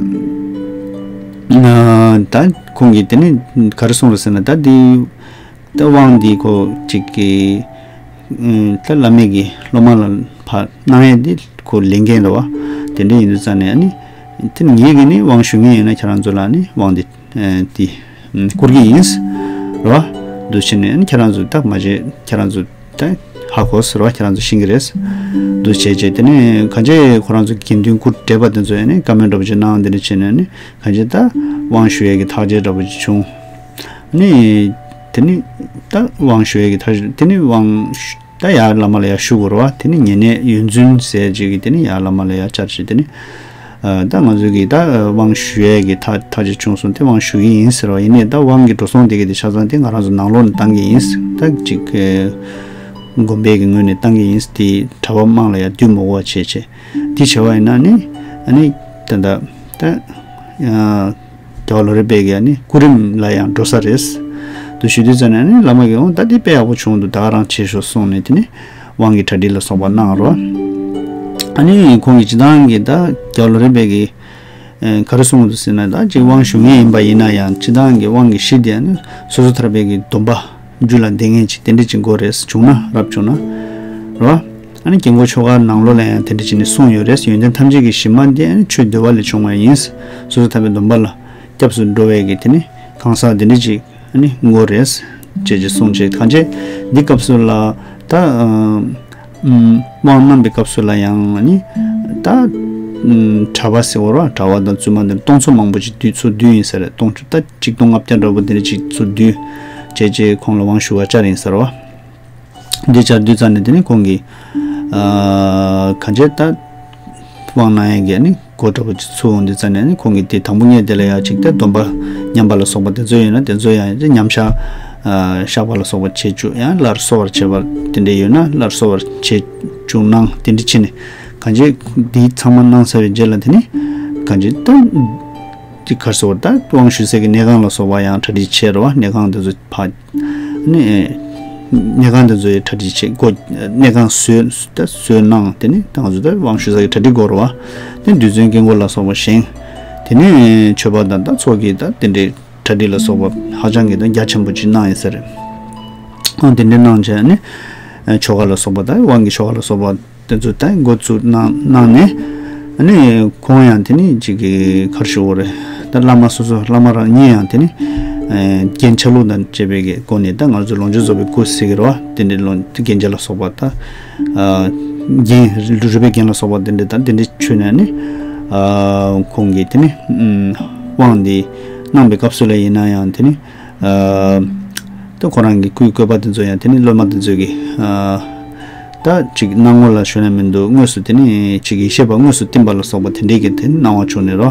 ད་ཁོང་གིས་དེ་ནི་ག་རེ་གསུངས་རེད་ཟེར་ན་ད་དེ། ད་དབང་འདི་ཁོ་ཅིག་གི་ད་བླ་མའི་གི་སློབ་མ་ལ་ཕར་གནང་ཡས་འདི་ཁོ་ལས་འགན་རེད་བ། དེ་འདྲ་ཡིན་དུས་ཙང་ནས་ཨ་ནི་དེ་ངེད་ཀྱིས་ནི་དབང་ཞུ་མཁན་ཡོད་ན་ཁྱེད་རང་ཚོ་ལ་ནི་དབང་འདི་དེ་བསྐུར་གྱི་ཡིན། རེད་བ། འདུ་བྱེད་ནས་ཨ་ནི་ཁྱེད་རང་ཚོ་ད་མ་བྱེད་ཁྱེད་རང་ཚོ་ད་ཧ་གོ་ཟེར་བ། ཁྱེད་རང་ཚོ་ཤེས་ཀྱི་རེད། འདུ་བྱེད་བྱེད་དེ་ནས་གང་ཅི་ཁོ་རང་ཚོ་དགེ་འདུན་སྐུ་བགྲེས་པ་དེ་ཚོ་ཡང་ནི་བཀའ་མོལ་འདྲ་པོ་ཅིག་གནང་། དེ་འདྲ་བྱས་ནས་ནི་གང་ཅི་ད་དབང་ཞུ་ཡས་ཀྱི་ཐག་བཅད་འདྲ་པོ་ཅིག་བྱུང་། ནི་དེ་ནི་ད་དབང་ཞུ་ཡས་ཀྱི་ཐག་བཅད་དེ་ནི་དབང་ད་ཡར་བླ་མ་ལ་ཡར་ཞུ་དགོས་རེད་བ། དེ་ནི་ཉེ་གནས་ཡོན་བཙུན་ཟེར་ཅིག་གིས་དེ་ནི་ཡར་བླ་མ་ལ་ཡར་བཅར་བྱས་དེ་ནི། ཨ་ད་ང་ཚོ་གིས་ད་དབང་ཞུ་ཡས་ཀྱི་ཐག་ཐག་བཅད་བྱུང་སོང་། དེ་དབང་ཞུ་གི་ཡིན་ཟེར་བ་ཡིན་ནའི་ད་དབང་གི་འགྲོ་སོང་དེ་གི་དེ་ཆ་ཚང་དེ་ང་རང་ཚོ་ནང་ལོགས་ནས་བཏང་གི་ཡིན། ད་ཅིག་དགོན་པའི་གི་ངོས་ནས་བཏང་གི་ཡིན། དེ་གྲྭ་པ་དམངས་ལ་ཡང་བསྡུ་མི་དགོས་པ་བྱས་བྱས་དེ་བྱས་པ་ཡིན་ན་ནི་ཨ་ནི་ད་ད་ད་རྒྱལ་བ་ལོ་རས་པའི་གི་ཨ་ནི་སྐུ་རིམ་ལ་ཡང་འགྲོ་ས་རེད། དུ་ཞུ་དུས་ཙམ་ནས་ཨ་ནི་བླ་མ་གིས་འོང་ད་དེ་དཔེ་ཡག་པོ་བྱུང་འདུག་ད་ག་རང་བྱེད་ཤོག་གསུངས་ནས་དེ་ནི་དབང་གི་གྲ་སྒྲིག་ལ་སོགས་པ་གནང་རོགས། ཨ་ནི་ཁོང་གིས་སྤྱི་བཏང་གི་ད་རྒྱལ་བ་ལོ་རས་པའི་གི་ཨ་ག་རེ་གསུངས་འདུག་ཟེར་ན། ད་ཅིག་དབང་ཞུ་མཁན་ཡིན་པ་ཡིན་ན་ཡང་སྤྱི་བཏང་གི་དབང་གི་གཞི་དེ་ནི་སོ་སོ་ཐར་པའི་གི་སྡོམ་པ་རྒྱུད་ལ་ལྡན་མཁན་ཅིག་དེ་འདྲ་ཅིག་དགོས་རེད། བྱུང་ན་རབ་བྱུང་ན་རེད་བ། ཨ་ནི་དཀྱིལ་འཁོར་ཆོ་ག་ནང་ལོགས་ལ་ཡང་དེ་འདྲ་ཅིག་ནི་གསུངས་ཡོད་རེད། ཡོན་ཏན་ཐམས་ཅད་ཀྱི་གཞི་མ་དེ་ཨ་ནི་ཆོས་འདུལ་བ་ལས་བྱུང་བ་ཡིན། སོ་སོ་ཐར་པའི་སྡོམ་པ་ལ་སྐྱབས་སུ་འགྲོ་བའི་གི་དེ་ནི་གང་ཟག་དེ་འདྲ་ཅིག་ཨ་ནི་དངོས་རེད་ཅེས་ཅིག་གསུངས་བྱས། གང་བྱས་འདི་སྐབས་སུ་ལ་ད་ཨམ་དབང་གནང་བའི་སྐབས་སུ་ལ་ཡང་ཨ་ནི་ད་ཨམ་གྲྭ་པ་ཟེར་བ་རེད་བ། གྲྭ་པ་དང་བཙུན་མ་དེ་སྟོང་ཚོ་མང་པོ་ཅིག་བསྡུས་ཚོ་བསྡུས་ཡིན་ས་རེད། སྟོང་ཚོ་ད་ཆིག་སྟོང་ལྔ་བརྒྱ་འདྲ་པོ་དེ་འདྲ་ཅིག་ཚོ་བསྡུས་བྱས་བྱས་ཁོང་ལ་དབང་ཞུ་བ་བཅར་ཡིན་ས་རེད་བ། འདི་བཅར་དུས་ཙམ་ནས་དེ་ནི་ཁོང་གིས་ཨ་གང་བྱས་ད་དབང་གནང་ཡས་ཀྱི་ནི་སྒོ་འདྲ་པོ་ཅིག་ཚུགས་འོང་དུས་ཙམ་ནས་ནི་ཁོང་གིས་དེ་དང་པོ་ཉིད་དེ་ལ་ཡང་ཅིག་ད་སྡོམ་པ་ཉམས་པ་ལ་སོགས་པ་དེ་ཚོ་ཡོད་ན་དེ་ཚོ་ཡང་ཅིག་ཉམས་བཞག་ཨ་བཞག་པ་ལ་སོགས་པ་བྱེད་བཅུག་ཡང་སླར་གསོ་བར་བྱེད་པ་དེ་འདྲ་ཡོད་ན་སླར་གསོ་བར་བྱེད་བཅུག་གནང་། དེ་འདྲ་བྱས་ནས་གང་བྱས་འདི་ཚང་མ་གནང་ཚར་བའི་རྗེས་ལ་དེ་ནི་གང་བྱས་ད་ཅིག་ག་རེ་ཟེར་བ་ད་དབང་ཞུ་སའི་གི་གནས་ཁང་ལ་སོགས་པ་ཡང་གྲ་སྒྲིག་བྱས་རེད་བ། གནས་ཁང་དེ་ཚོ་ཕར་ནི་གནས་ཁང་དེ་ཚོའི་གྲ་སྒྲིག་བྱེད་སྒོ་གནས་ཁང་བཟོས་ད་བཟོས་གནང་། དེ་ནི་ད་ང་ཚོ་ད་དབང་ཞུ་ས་གི་གྲ་སྒྲིག་དགོས་རེད་བ། དེ་རྡུལ་ཚོན་དཀྱིལ་འཁོར་ལ་སོགས་པ་བཞེངས། དེ་ནི་མཆོད་པ་དང་ད་ཚོགས་ཀྱི་ད་དེ་འདྲའི་གྲ་སྒྲིག་ལ་སོགས་པ་ཧ་ཅང་གི་ད་རྒྱ་ཆེན་པོ་ཅིག་གནང་ཡིན་ས་རེད། ཨང་དེ་འདྲའི་གནང་བྱས་ནི་ཆོ་ག་ལ་སོགས་པ་ད་དབང་གི་ཆོ་ག་ལ་སོགས་པ་དེ་ཚོ་ད་འགོ་བཙུགས་གནང་གནང་ནས། ཨ་ནི་ཁོང་ཡང་དེ་ནི་ཅིག་གི་ག་རེ་ཞུ་དགོས་རེད། ད་བླ་མ་སོ་སོ་བླ་མ་རང་ཉིད་ཡང་དེ་ནི་ཨ་རྒྱན་ཆ་ལུགས་དང་བཅས་པའི་གི་སྒོ་ནས་ད་ང་ཚོ་ལོངས་སྤྱོད་རྫོགས་པའི་སྐུ་ཟེར་གི་རེད་བ། དེ་འདྲའི་ལོངས་རྒྱན་ཆ་ལ་སོགས་པ་ད་ཨ་རྒྱན་རུས་པའི་རྒྱན་ལ་སོགས་པ་དེ་འདྲའི་ད་དེ་འདྲའི་མཆོད་ནས་ནི་ཨ་ཁོང་གིས་དེ་ནི་ཨམ་དབང་འདི་གནང་བའི་སྐབས་སུ་ལ་ཡིན་ན་ཡང་དེ་ནི། ཨ་ད་ཁོ་རང་གི་སྐུའི་བཀོད་པ་དེ་ཚོ་ཡང་དེ་ནི་སློབ་མ་དེ་ཚོས་ཀྱི་ཨ་ད་ཅིག་སྣང་ངོ་ལ་ཞུ་ན་མི་འདུག་དངོས་སུ་དེ་ནི་ཅིག་ཡེ་ཤེས་པ་དངོས་སུ་བསྟིམ་པ་ལ་སོགས་པ་དེ་འདྲའི་གི་དེ་ནི་སྣང་བ་བྱུང་ནས་རོ།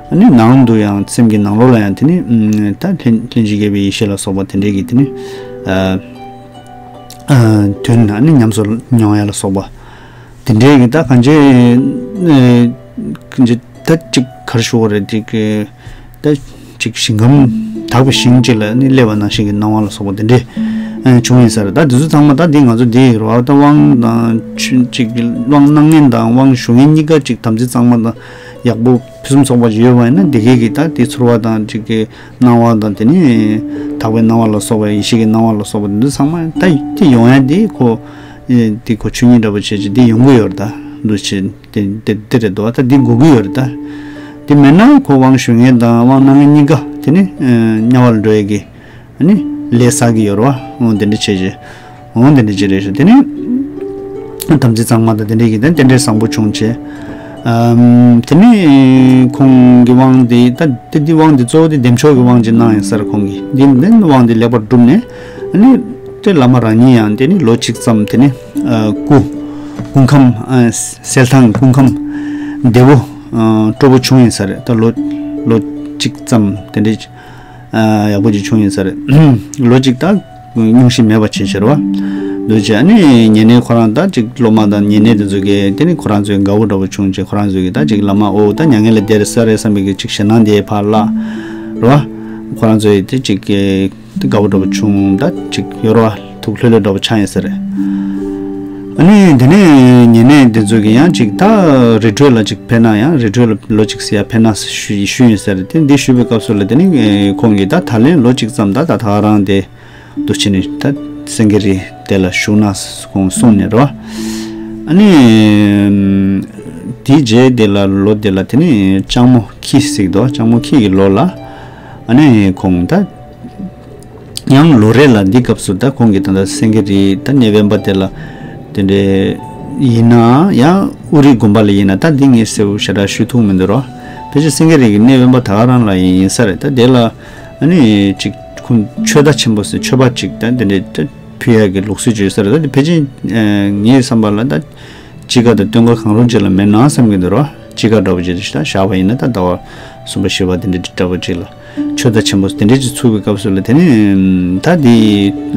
ཨ་ནི་ནང་དུ་ཡང་སེམས་ཀྱི་ནང་ལོགས་ལ་ཡང་དེ་ནི་ཨ་ད་ལྷན་ལྷན་ཅིག་སྐྱེས་པའི་ཡེ་ཤེས་ལ་སོགས་པ་དེ་འདྲའི་གི་དེ་ནི་ཨ་ཨ་དོན་ཨ་ནི་ཉམས་སུ་མྱོང་ཡ་ལ་སོགས་པ་དེ་འདྲའི་གི་ད་གང་ཅི་ཨ་གང་ཅི་ད་ཅིག་ག་རེ་ཞུ་དགོས་རེད། ཅིག་གི་ད་ཅིག་ཞིང་ཁམས་དག་པའི་ཞིང་ཅིག་ལ་ནི་སླེབས་པ་ནང་བཞིན་གྱི་སྣང་བ་ལ་སོགས་པ་དེ་འདྲའི་ཨ་བྱུང་ཡིན་ས་རེད། ད་དེ་ཚོ་ཚང་མ་ད་འདི་ང་ཚོ་འདི་རོ་ད་དབང་དང་ཆུ་ཅིག་དབང་གནང་མཁན་དང་དབང་ཞུ་མཁན་གཉིས་ཀ་ཅིག་དམ་ཚིག་གཙང་མ་དང་ཡག་པོ་ཕུན་སུམ་ཚོགས་པ་ཅིག་ཡོད་པ་ཡིན་ན་འདི་གའི་གི་ད་དེ་ཚོར་བ་དང་ཅིག་གི་སྣང་བ་དང་དེ་ནི་དག་པའི་སྣང་བ་ལ་སོགས་པ་ཡེ་ཤེས་ཀྱི་སྣང་བ་ལ་སོགས་པ་དེ་ཚོ་ཚང་མ་ད་དེ་ཡོང་ཡ་དེ་ཁོ་དེ་ཁོ་ཆོས་ཉིད་འདྲ་པོ་བྱས་ཅིག་དེ་ཡོང་གི་ཡོད་རེད། ད་འདུ་བྱེད། དེ་དེ་དེ་རེད་འདུག་ད་འདི་དགོས་ཀྱི་ཡོད་རེད་ད། དེ་མེད་ན་ཁོ་དབང་ཞུ་མཁན་དང་དབང་གནང་མཁན་གཉིས་ཀ་དེ་ནི་ཨ་དམྱལ་བ་ལ་འགྲོ་ཡས་ཀྱི་ཨ་ནི་ལས་བསགས་ཀྱི་ཡོད་རེད་བ། འོང་དེ་འདྲ་བྱས་རྗེས་འོང་དེ་འདྲ་བྱས་རེད་ཤག་དེ་ནི་དམ་ཚིག་གཙང་མ་དང་དེ་འདྲ་གི་དེ་རྟེན་འབྲེལ་བཟང་པོ་བྱུང་བྱས། ཨམ་དེ་ནི་ཁོང་གི་དབང་དེ་ད་དེ་འདི་དབང་དེ་གཙོ་བོ་དེ་བདེ་མཆོག་གི་དབང་ཅིག་གནང་ཡིན་ས་རེད། ཁོང་གིས་འདི་འདི་དབང་དེ་ལེགས་པར་བསྒྲུབས་ནས་ཨ་ནི་དེ་བླ་མ་རང་ཉིད་ཡང་དེ་ནི་ལོ་གཅིག་ཙམ་དེ་ནི་ཨ་སྐུ་སྐུ་ཁམས་ཨ་གསལ་ཐང་སྐུ་ཁམས་བདེ་བོ་ཨ་སྤྲོ་པོ་བྱུང་ཡིན་ས་རེད། ད་ལོ་ལོ་གཅིག་ཙམ་དེ་འདྲའི་ཨ་ཡག་པོ་ཅིག་བྱུང་ཡིན་ས་རེད། ལོ་གཅིག་ད་སྙུང་གཞི་མེད་པ་བྱས་ཕྱིར་བ། འདུག་བྱས་ཨ་ནི་ཉེ་གནས་ཁོ་རང་ད་ཅིག་སློབ་མ་དང་ཉེ་གནས་དེ་ཚོ་གིས་དེ་ནི་ཁོ་རང་ཚོའི་དགའ་བོ་འདྲ་བོ་བྱུང་བྱས་ཁོ་རང་ཚོ་གིས་ད་ཅིག་བླ་མ་ཨོ་ད་མྱ་ངན་ལས་འདས་རེད་ས་རེད་བསམ་པའི་གི་ཅིག་ཞེད་སྣང་དེ་ཕར་བརླག་རེད་བ། ཁོ་རང་ཚོ་ཡི་དེ་ཅིག་གི་དེ་དགའ་བོ་འདྲ་བོ་བྱུང་ད་ཅིག་ཡོད་རེད་བ། ཐུགས་ལྷོད་ལྷོད་འདྲ་བོ་ཆགས་ཡིན་ས་རེད། ཨ་ནི་དེ་ནས་ཉེ་གནས་དེ་ཚོ་གིས་ཡང་ཅིག་ད་རི་ཁྲོད་ལ་ཅིག་ཕེབས་ན་ཡང་རི་ཁྲོད་ལ་ལོ་གཅིག་ཟེར་ཡ་ཕེབས་ན་ཞུ་ཞུས་ཡིན་ས་རེད། དེ་འདི་ཞུས་པའི་སྐབས་སུ་ལ་དེ་ནི་ཁོང་གིས་ད་ད་ལན་ལོ་གཅིག་ཙམ་ད་ད་ད་ག་རང་དེ་ དུ་ཕྱིན་ནས་ད་སེང་གེ་རི་དེ་ལ་བཞུགས་ན་ཁོང་གསུངས་ནས་རོ། ཨ་ནི་དེའི་རྗེས་དེ་ལ་ལོ་དེ་ལ་དེ་ནི་ལྕགས་མོ་ཁྱི་ཟེར་གི་འདུག་ལྕགས་མོ་ཁྱི་གི་ལོ་ལ་ཨ་ནི་ཁོང་ད། ཡང་ལོ་རེ་ལ་འདི་སྐབས་སུ་ད་ཁོང་གིས་ད་ལྟ་སེང་གེ་རི་ད་གནས་དབེན་པ་དེ་ལ་དེ་འདྲའི་ཡིན་ན་ཡང་ཨུ་རི་དགོན་པ་ལ་ཡིན་ན་ད་འདི་ངས་གསལ་པོ་ཞེ་དྲག་ཞུ་ཐུབ་མི་འདུག་རོ། ཕལ་ཆེར་སེང་གེ་རི་གི་གནས་དབེན་པ་ད་ག་རང་ལ་ཡིན་ཡིན་ས་རེད། ད་དེ་ལ་ཨ་ནི་ཅིག་ཁོང་ཆོས་བདག་ཆེན་པོ་ཟེར་མཆོད་པ་ཅིག་ད་དེ་འདྲའི་ད་ཕུལ་ཡག་གི་ལུགས་སྲོལ་ཅིག་ཡོད་ས་རེད། ད་དེ་ཕལ་ཆེར་ངའི་བསམ་པ་ལ་ད། དཔྱིད་ཀ་དང་སྟོན་ཁ་གང་རུང་ཅིག་ལ་མེད་ན་བསམ་གྱི་འདུག་རོ། དཔྱིད་ཀ་འདྲ་པོ་ཅིག་ད་བཞག་པ་ཡིན་ན་ད་ཟླ་བ་གསུམ་པ་བཞི་པ་དེ་འདྲ་འདྲ་པོ་ཅིག་ལ་ཆོས་ད་ཆེན་པོ་དེ་འདྲ་ཅིག་ཚུགས་པའི་སྐབས་སུ་ལ་དེ་ནི་ད་དེ་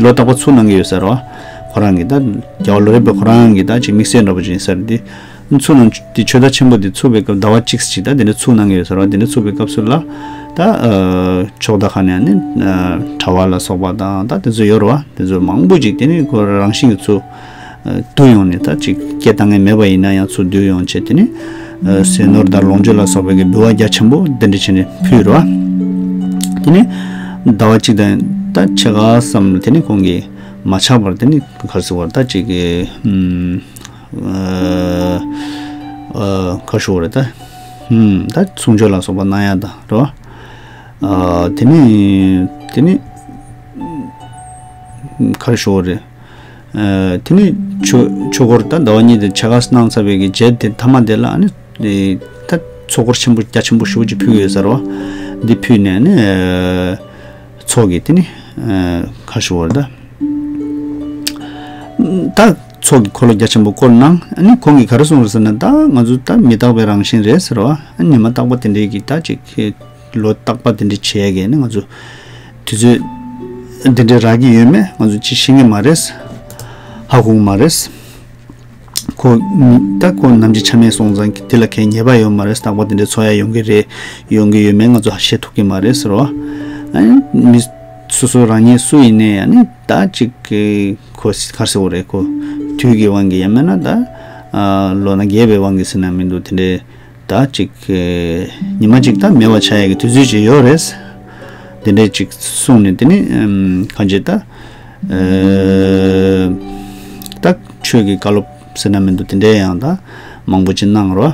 ལོ་རྟག་པར་ཚུགས་གནང་གི་ཡོད་ས་རོ། ཁོ་རང་གི་ད་རྒྱལ་བ་ལོ་རས་པའི་ཁོ་རང་གི་ད་ཅིག་དམིགས་བསལ་འདྲ་པོ་ཅིག་ཡིན་ས་རེད། དེ་ཚུགས་གནང་དེ་ཆོས་ད་ཆེན་པོ་དེ་ཚུགས་པའི་སྐབས་ཟླ་བ་གཅིག་ཅིག་ད་དེ་འདྲ་ཚུགས་གནང་གི་ཡོད་ས་རོ། དེ་འདྲ་ཚུགས་པའི་སྐབས་སུ་ལ་ད་ཕྱོགས་ད་ཁ་ནས་ནི་གྲྭ་པ་ལ་སོགས་པ་དང་ད་དེ་ཚོ་ཡོད་རོ། དེ་ཚོ་མང་པོ་ཅིག་དེ་ནི་ཁོ་རང་བཞིན་གྱི་ཚུགས། བསྡུ་ཡོང་ནས་ད་ཅིག་སྐད་བཏང་མཁན་མེད་པ་ཡིན་ན་ཡང་ཚུར་བསྡུ་ཡོང་བྱས། དེ་ནི་ཟས་ནོར་དང་ལོངས་སྤྱོད་ལ་སོགས་པའི་གི་འབུལ་བ་རྒྱ་ཆེན་པོ་འདི་འདྲ་བྱས་ནས་ཕུལ་རོ། དེ་ནི་ཟླ་བ་གཅིག་དང་ད་ཕྱེད་ཀ་ཙམ་དེ་ནི་ཁོང་གིས་མ་ཆག་པར་དེ་ནི་ག་རེ་ཟེར་བར་ད་ཅིག་གི་ག་རེ་ཞུ་བ་རེད་ད། ད་གསུང་ཆོས་ལ་སོགས་པ་གནང་ཡག་དང་རོ། དེ་ནི་དེ་ནི་ག་རེ་ཞུ་བ་རེད། དེ་ནི་ཆོས་ཆོས་འཁོར་ད་ཟླ་བ་གཉིས་དེ་ཕྱེད་ཀ་གནང་ཚར་བའི་གི་རྗེས་དེ་མཐའ་མ་དེ་ལ་ཨ་ནི་ད་ཚོགས་འཁོར་ཆེན་པོ་རྒྱ་ཆེན་པོ་ཞེ་པོ་ཅིག་ཕུལ་གྱི་ཡོད་ས་རེད་བ། འདི་ཕུལ་ནས་ཨ་ནི་ཚོགས་ཀྱི་དེ་ནི་ག་ཞུ་བར་ད་ད་ཚོགས་ཀྱི་འཁོར་ལོ་རྒྱ་ཆེན་པོ་བསྐོར་གནང་། ཨ་ནི་ཁོང་གིས་ག་རེ་གསུངས་རེད་ཟེར་ན། ད་ང་ཚོ་ད་མི་རྟག་པའི་རང་བཞིན་རེད་ཟེར་བ། ཨ་ཉི་མ་རྟག་པ་དེ་འདྲའི་གི་ད་ཅིག་ལོ་རྟག་པ་དེ་འདྲ་བྱེད་ཡ་གི་ནི་ང་ཚོ་དུས་ཚོད་འདི་འདྲ་རག་གི་ཡོད་མེད་ང་ཚོ་ཅིག་ཤེས་ཀྱི་མ་རེད། ཧ་གོ་གི་མ་རེད། ཁོ་ད་ཁོ་ནམ་འཆི་ཆ་མེད་སོང་ཙང་དེ་ལ་གའི་ཉེས་པ་ཡོད་མ་རེད། རྟག་པ་དེ་འདྲ་འཚོ་ཡ་ཡོང་གི་རེད། ཡོང་གི་ཡོད་མེད་ང་ཚོ་ཤེས་ཐུབ་ཀྱི་མ་རེད་ཟེར་བ། ཨ་ནི་མི་སོ་སོ་རང་ཉིད་སུ་ཡིན་ནའི་ཨ་ནི་ད་ཅིག་གི་ཁོ་ག་རེ་ཟེར་དགོས་རེད། ཁོ་དུས་ཀྱི་དབང་གིས་ཡང་མིན་ན་ད་ལོ་ན་རྒས་པའི་དབང་གིས་ཟེར་ན་མི་འདུག་དེ་འདྲའི་ད་ཅིག་ཉི་མ་ཅིག་ད་མེད་པ་ཆགས་ཡ་གི་དུས་ཚོད་ཅིག་ཡོད་རེད། དེ་འདྲས་ཅིག་གསུངས་ནས་དེ་ནི་གང་ཅི་ད་ད་ཆོས་ཀྱི་བཀའ་སློབ་ཟེར་ན་མི་འདུག་དེ་འདྲས་ཡང་ད་མང་པོ་ཅིག་གནང་རོ།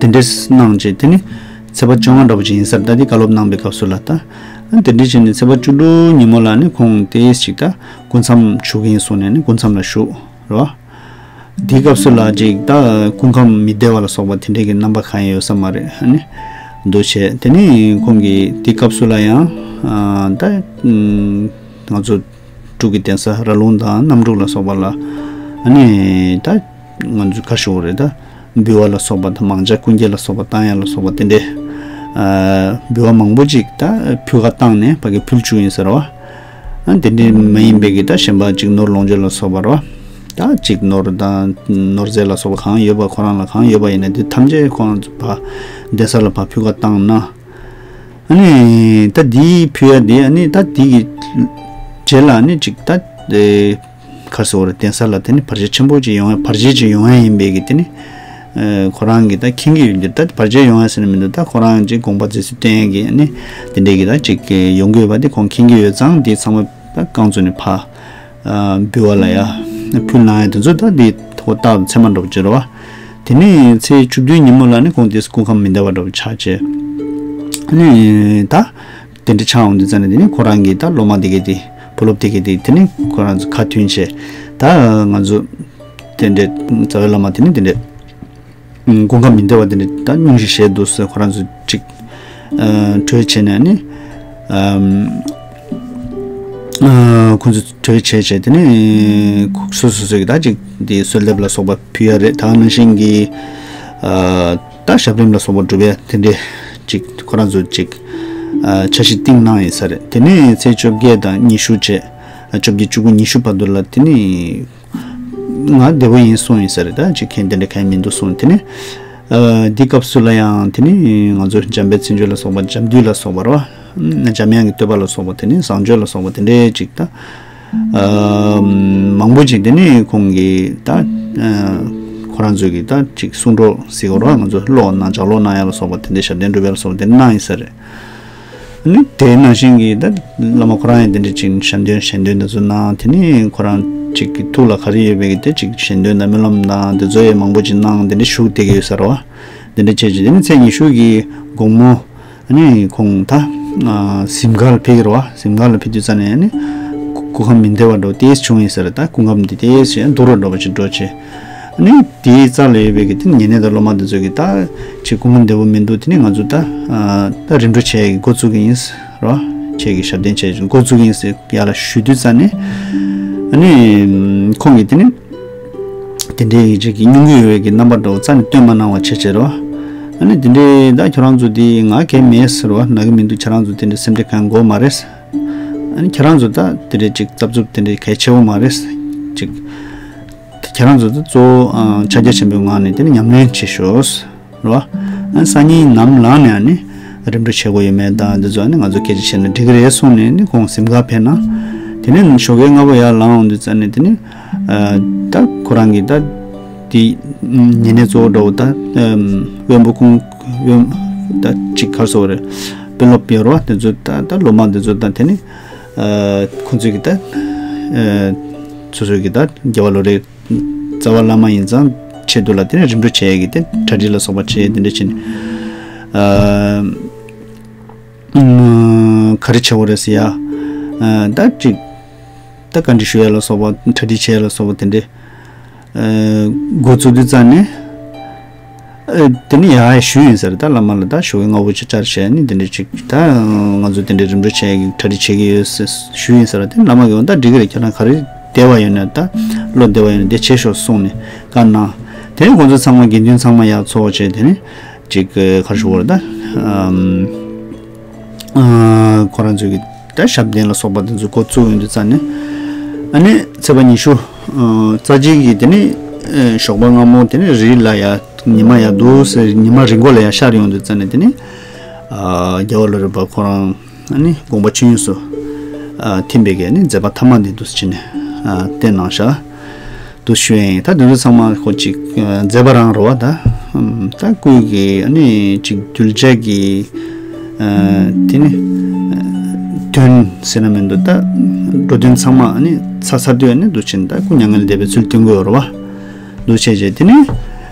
དེ་འདྲས་གནང་རྗེས་དེ་ནི་ཚེས་པ་བཅོ་ལྔ་འདྲ་པོ་ཅིག་ཡིན་ས་རེད། ད་དེ་བཀའ་སློབ་གནང་པའི་སྐབས་སུ་ལ་ད་དེ་འདྲས་བྱས་ནས་ཚེས་པ་བཅུ་དྲུག་ཉིན་མོ་ལ་ནི་ཁོང་དེ་ཅིག་ད་སྐུ་མཚམས་བཞུགས་ཀྱི་ཡིན་གསུངས་ནས་ནི་སྐུ་མཚམས་ལ་བཞུགས་རོ། དེའི་སྐབས་སུ་ལ་ཅིག་ད་སྐུ་ཁམས་མི་བདེ་བ་ལ་སོགས་པ་དེ་འདྲའི་གི་རྣམ་པ་གང་ཡང་ཡོད་ས་མ་རེད། ཨ་ནི་འདུ་བྱས་དེ་ནི་ཁོང་གིས་དེའི་སྐབས་སུ་ལ་ཡང་ད་ང་ཚོ་འབྲུག་གི་གདན་ས་ར་ལུང་དང་གནམ་འབྲུག་ལ་སོགས་པ་ལ་ཨ་ནི་ད་ང་ཚོ་ག་རེ་ཞུ་དགོས་རེད། ད་འབུལ་བ་ལ་སོགས་པ་དང་མང་ཇ་སྐུ་འགྱེད་ལ་སོགས་པ་བཏང་ཡ་ལ་སོགས་པ་དེ་འདྲའི་འབུལ་བ་མང་པོ་ཅིག་ད་ཕུལ་ཁ་བཏང་ནས་ཕ་གི་ཕུལ་བཅུག་ཡིན་ཟེར་བ། ཨ་དེ་འདྲའི་མ་ཡིན་པའི་གི་ད་གཞན་པ་ཅིག་ནོར་ལོངས་སྤྱོད་ལ་སོགས་པ་རོ། ད་ཅིག་ནོར་དང་ནོར་རྫས་ལ་སོགས་པ་གང་ཡོད་པ་ཁོ་རང་ལ་གང་ཡོད་པ་ཡིན་ན་དེ་ཐམས་ཅད་ཁོ་རང་ཚོ་ཕ་གདན་ས་ལ་ཕ་ཕུལ་ཁ་བཏང་ན། ཨ་ནི་ད་དེའི་ཕུལ་ཡ་དེ་ཨ་ནི་ད་དེ་གི་རྗེས་ལ་ཨ་ནི་ཅིག་ད་དེ་ག་རེ་ཟེར་དགོས་རེད། གདན་ས་ལ་དེ་ནི་བར་ཆད་ཆེན་པོ་ཅིག་ཡོང་ཡ་བར་ཆད་ཅིག་ཡོང་ཡ་ཡིན་པའི་གི་དེ་ནི། ཁོ་རང་གིས་ད་མཁྱེན་གྱི་ཡོད་འདིར་ད་བར་ཆད་ཡོང་ཡ་ཟེར་ནི་མི་འདུག་ད་ཁོ་རང་གི་དགོངས་པ་མཛད་སྲོལ་བསྟན་གྱི་ནི་དེ་འདྲའི་གི་ད་ཅིག་ཡོང་གི་ཡོད་པ་དེ་ཁོང་མཁྱེན་གྱི་ཡོད་ཙང་དེ་ཚང་མ་ད་རྐང་བཙུགས་ནས་ཕ་འབུལ་བ་ལ་ཡ་ཕུལ་གནང་ཡ་དེ་ཚོ་ད་དེ་ཐོག་རྟག་ཏུ་མཚན་མ་འགྲོ་བ་བྱེད་རོགས། དེ་ནས་ཚེས་བཅུ་བདུན་ཉིན་མོ་ལ་ནི་ཁོང་དེ་སྐུ་ཁམས་མི་བདེ་བ་འགྲོ་བ་ཆགས་བྱས་ནི་ད། དེ་འདྲ་ཆགས་འོང་དུས་ཙམ་ནས་དེ་ནི་ཁོ་རང་གི་ད་སློབ་མ་དེ་གས་དེ་བུ་སློབ་དེ་གས་དེ་དེ་ནི་ཁོ་རང་ཚོ་ཁ་མཐུན་བྱས་ད་ང་ཚོ་དེ་འདྲ་རྩ་བའི་བླ་མ་དེ་ནི་དེ་འདྲ་སྐུ་ཁམས་མི་བདེ་བ་དེ་འདྲ་ད་སྙུང་གཞི་བཞེས་འདུག་ཟེར་ཁོ་རང་ཚོ་ཅིག་གྲོས་བྱས་ནས་ནི་ཁོ་ཚོ་གྲོས་བྱས་བྱས་དེ་ནི་སོ་སོ་སོ་གི་ད་ཅིག་དེ་གསོལ་འདེབས་ལ་སོགས་པ་ཕུལ་ཡ་རེད། ད་ནང་བཞིན་གྱི། ད་ཞབས་རིམ་ལ་སོགས་པ་སྒྲུབ་ཡ་དེ་འདྲའི་ཅིག་ཁོ་རང་ཚོ་ཅིག་ཨ་འཆར་གཞི་བཏིང་གནང་ཡིན་ས་རེད། དེ་ནས་ཚེས་བཅོ་བརྒྱད་དང་ཉི་ཤུ་བཅས་ཨ་བཅོ་བརྒྱད་བཅུ་དགུ་ཉི་ཤུ་བར་དུ་ལ་དེ་ནི་ང་བདེ་པོ་ཡིན་གསུངས་ཡིན་ས་རེད། ད་ཅིག་མཁན་དེ་འདྲ་གང་ཡང་མི་འདུག་གསུངས། དེ་ནས་ཨ་འདི་སྐབས་སུ་ལ་ཡང་དེ་ནི་ང་ཚོ་འཇམ་དཔལ་མཚན་བརྗོད་ལ་སོགས་པ་འཇམ་འདུས་ལ་སོགས་པ་རེད་བ། འཇམ་དབྱངས་ཀྱི་བསྟོད་པ་ལ་སོགས་པ་དེ་ནི་བཟང་སྤྱོད་ལ་སོགས་པ་དེ་འདྲའི་ཅིག་ད། ཨ་མང་པོ་ཅིག་དེ་ནི་ཁོང་གིས་ད་ཨ་ཁོ་རང་ཚོས་ཀྱིས་ད་ཅིག་གསུང་སྒྲོག་ཟེར་དགོས་རེད་བ། ང་ཚོ་ཀློག་གནང་ལྗགས་ཀློག་གནང་ཡ་ལ་སོགས་པ་དེ་འདྲའི་ཞབས་བརྟན་སྒྲུབ་ཡ་ལ་སོགས་པ་དེ་འདྲ་གནང་ཡིན་ས་རེད། ནི་དེ་ནང་བཞིན་གྱི་ད་བླ་མ་ཁོ་རང་ཡང་དེ་འདྲ་ཅིག་ཞལ་འདོན་ཞལ་འདོན་དེ་ཚོ་གནང་། དེ་ནི་ཁོ་རང་ཅིག་གི་ཐུགས་ལ་ག་རེ་ཡོད་པའི་གི་དེ་ཅིག་ཞལ་འདོན་དང་སྨོན་ལམ་དང་དེ་ཚོ་ཡང་མང་པོ་ཅིག་གནང་། དེ་འདྲ་བཞུགས་བསྡད་ཀྱི་ཡོད་ས་རེད་བ། དེ་འདྲ་བྱས་ཅིག་དེ་ནི་ཚེས་ཉི་ཤུ་གི་དགོང་མོ་ཨ་ནི་ཁོང་ད་གཟིམ་ཁང་ལ་ཕེབས་ཀྱི་རེད་བ། གཟིམ་ཁང་ལ་ཕེབས་དུས་ཙ་ནས་ཨ་ནི་སྐུ་ཁམས་མི་བདེ་བ་འདྲ་བོ་ཏོག་ཙམ་བྱུང་ཡིན་ས་རེད། ད་སྐུ་ཁམས་འདི་ཏོག་ཙམ་སྡུག་རུ་འགྲོ་བ་ཅིག་འགྲོ་བྱས། ཨ་ནི་དེའི་རྩ་ལ་ཡོད་པའི་གི་དེ་ཉེ་གནས་དང་སློབ་མ་དེ་ཚོ་གིས་ད་ཅིག་སྐུ་ཁམས་བདེ་པོ་མི་འདུག་དེ་ནི་ང་ཚོ་ད་ཨ་ད་རིམ་གྲོ་བྱེད་ཡག་གི་འགོ་བཙུགས་ཀྱི་ཡིན་ཟེར་རོ། ཁྱེད་ཀྱིས་ཞབས་བརྟན་བྱེད་ཀྱི་འགོ་བཙུགས་ཀྱི་ཡིན་ཟེར་ཡར་ལ་ཞུ་དུས་ཙ་ནས་ཨ་ནི་ཁོང་གིས་དེ་ནི་དེ་འདྲའི་ཡིག་ཆ་གི་སྙུང་གི་ཡོད་པའི་གི་རྣམ་པ་འདྲ་བོ་རྩ་ནས་སྟོན་མ་གནང་བ་བྱས་བྱས་རོ། ཨ་ནི་དེ་འདྲའི་ད་ཁྱོད་རང་ཚོ་དེ་ང་གལ་མེད་ཟེར་བ་ན་གི་མི་འདུག་ཁྱེད་རང་ཚོ་དེ་འདྲའི་སེམས་ཁྲལ་གང་དགོས་མ་རེད། ཨ་ནི་ཁྱེད་རང་ཚོ་ད་དེ་འདྲའི་ཅིག་རྩབ་རྩུབ་དེ་འདྲའི་གལ་ཆེ་བོ་མ་རེད། ཅིག་ཁྱེད་རང་ཚོ་ད་གཙོ་བོ་ཨ་ཕྱག་རྒྱ་ཆེན་པོའི་ངང་ནས་དེ་ནི་ཉམས་ལེན་བྱེད་ཤོག་རེད་བ། ཨ་སང་ཉིན་ནམ་ལངས་ནས་ཨ་ནི་རིམ་གྲོ་བྱེད་དགོས་ཡོད་མེད་དང་འདི་ཚོ་ཨ་ནི་ང་ཚོ་སྐད་ཆ་བཤད་ན་འགྲིག་གི་རེད་གསུངས་ནས་ནི་ཁོང་གཟིམ་ཁང་ཕེབས་ན། དེ་ནས་ཞོགས་ཀའི་སྔ་པོ་ཡར་ལངས་འོང་དུས་ཙ་ནས་དེ་ནི་ཨ་ད་ཁོ་རང་གིས་ད་དེ་ཉེ་གནས་གཙོ་བོ་འདྲ་བོ་ད་ཨམ་དབོན་པོ་ཁོང་དབོན་ད་ཅིག་ག་རེ་ཟེར་དགོས་རེད། དཔོན་སློབ་ཡོད་རེད་བ། དེ་ཚོ་ད་ད་སློབ་མ་དེ་ཚོ་ད་དེ་ནི་ཨ་ཁོང་ཚོས་ཀྱི་ད་ཨ་སོ་སོའི་གི་ད་རྒྱལ་བ་ལོ་རེ་རྩ་བ་བླ་མ་ཡིན་ཙང་ཆེད་དུ་ལ་དེ་ནས་རིམ་གྲོ་བྱེད་ཡས་ཀྱི་དེ་གྲ་སྒྲིག་ལ་སོགས་པ་བྱེད་དེ་འདྲ་བྱས་ནས་ཨ་ག་རེ་བྱེད་དགོས་རེད་ཟེར་ཡ། ཨ་ད་ཅིག་ད་བཀའ་འདྲི་ཞུ་ཡ་ལ་སོགས་པ་གྲ་སྒྲིག་བྱེད་ཡ་ལ་སོགས་པ་དེ་འདྲས་ཨ་འགོ་བཙུགས་དུས་ཙ་ནས། ཨ་དེ་ནི་ཡ་ཞུས་ཡིན་ཟེར། ད་བླ་མ་ལ་ད་ཞོགས་ཀའི་སྔ་པོ་ཅིག་བཅར་བྱས་ནི་དེ་འདྲ་ཅིག་ད་ང་ཚོ་དེ་འདྲའི་རིམ་གྲོ་བྱེད་ཡག་གི་གྲ་སྒྲིག་བྱེད་ཀྱི་ཡོད་ཟེར་ཞུས་ཡིན་ཟེར། དེ་བླ་མ་གིས་འོ་ད་འགྲིག་གི་རེད། ཁྱེད་རང་ག་རེ་བདེ་བ་ཡོད་ན་ད་བློ་བདེ་བ་ཡོད་ན་དེ་བྱེད་ཤོག་གསུངས་ནས་བཀའ་གནང་། དེ་ནས་ཁོང་ཚོ་ཚང་མ་དགེ་འདུན་ཚང་མ་ཡར་ཚོགས་བྱས་དེ་ནི་ཅིག་ག་རེ་ཞུ་དགོས་རེད་ད། ཨམ། ཨ་ཁོ་རང་ཚོའི་གི་ད་ཞབས་བརྟན་ལ་སོགས་པ་དེ་ཚོ་འགོ་བཙུགས་ཡོང་དུས་ཙ་ནས། ཨ་ནི་ཚེས་པ་ཉི་ཤུ་ཨ་རྩ་ཆེན་གྱི་དེ་ནི་ཨ་ཞོགས་པ་སྔ་མོ་དེ་ནི་རི་ལ་ཡ་ཉི་མ་ཡ་འདུག་ཟེར། ཉི་མ་རི་མགོ་ལ་ཡ་ཤར་ཡོང་དུས་ཙ་ནས་དེ་ནི་ཨ་རྒྱལ་བ་ལོ་རས་པ་ཁོ་རང་ཨ་ནི་དགོངས་པ་ཆོས་དབྱིངས་སུ་ཨ་ཐིམ་པའི་གི་ཨ་ནི་མཛད་པ་ཐ་མ་འདི་འདུག་ཟེར་ནས་ཨ་བསྟན་གནང་བཞག་དུ་ཞུ་ཡིན། ད་དེ་ཚོ་ཚང་མ་ཁོ་ཅིག་ཨ་མཛད་པ་རང་རེད་བ། ད་ཨམ་ད་སྐུའི་གི་ཨ་ནི་ཅིག་གདུལ་བྱ་གི་ཨ་དེ་ནི་ཨ་དོན་ཟེར་ན་མི་འདུག་ད་འགྲོ་དོན་ཚང་མ་ཨ་ནི་ཚར་ཚར་དུས་ཨ་ནི་འདུག་ཕྱིན་ད་སྐུ་མྱ་ངན་ལས་འདས་པའི་ཚུལ་སྟོན་གྱི་ཡོད་རེད་བ། འདུག་བྱས་བྱས་དེ་ནི་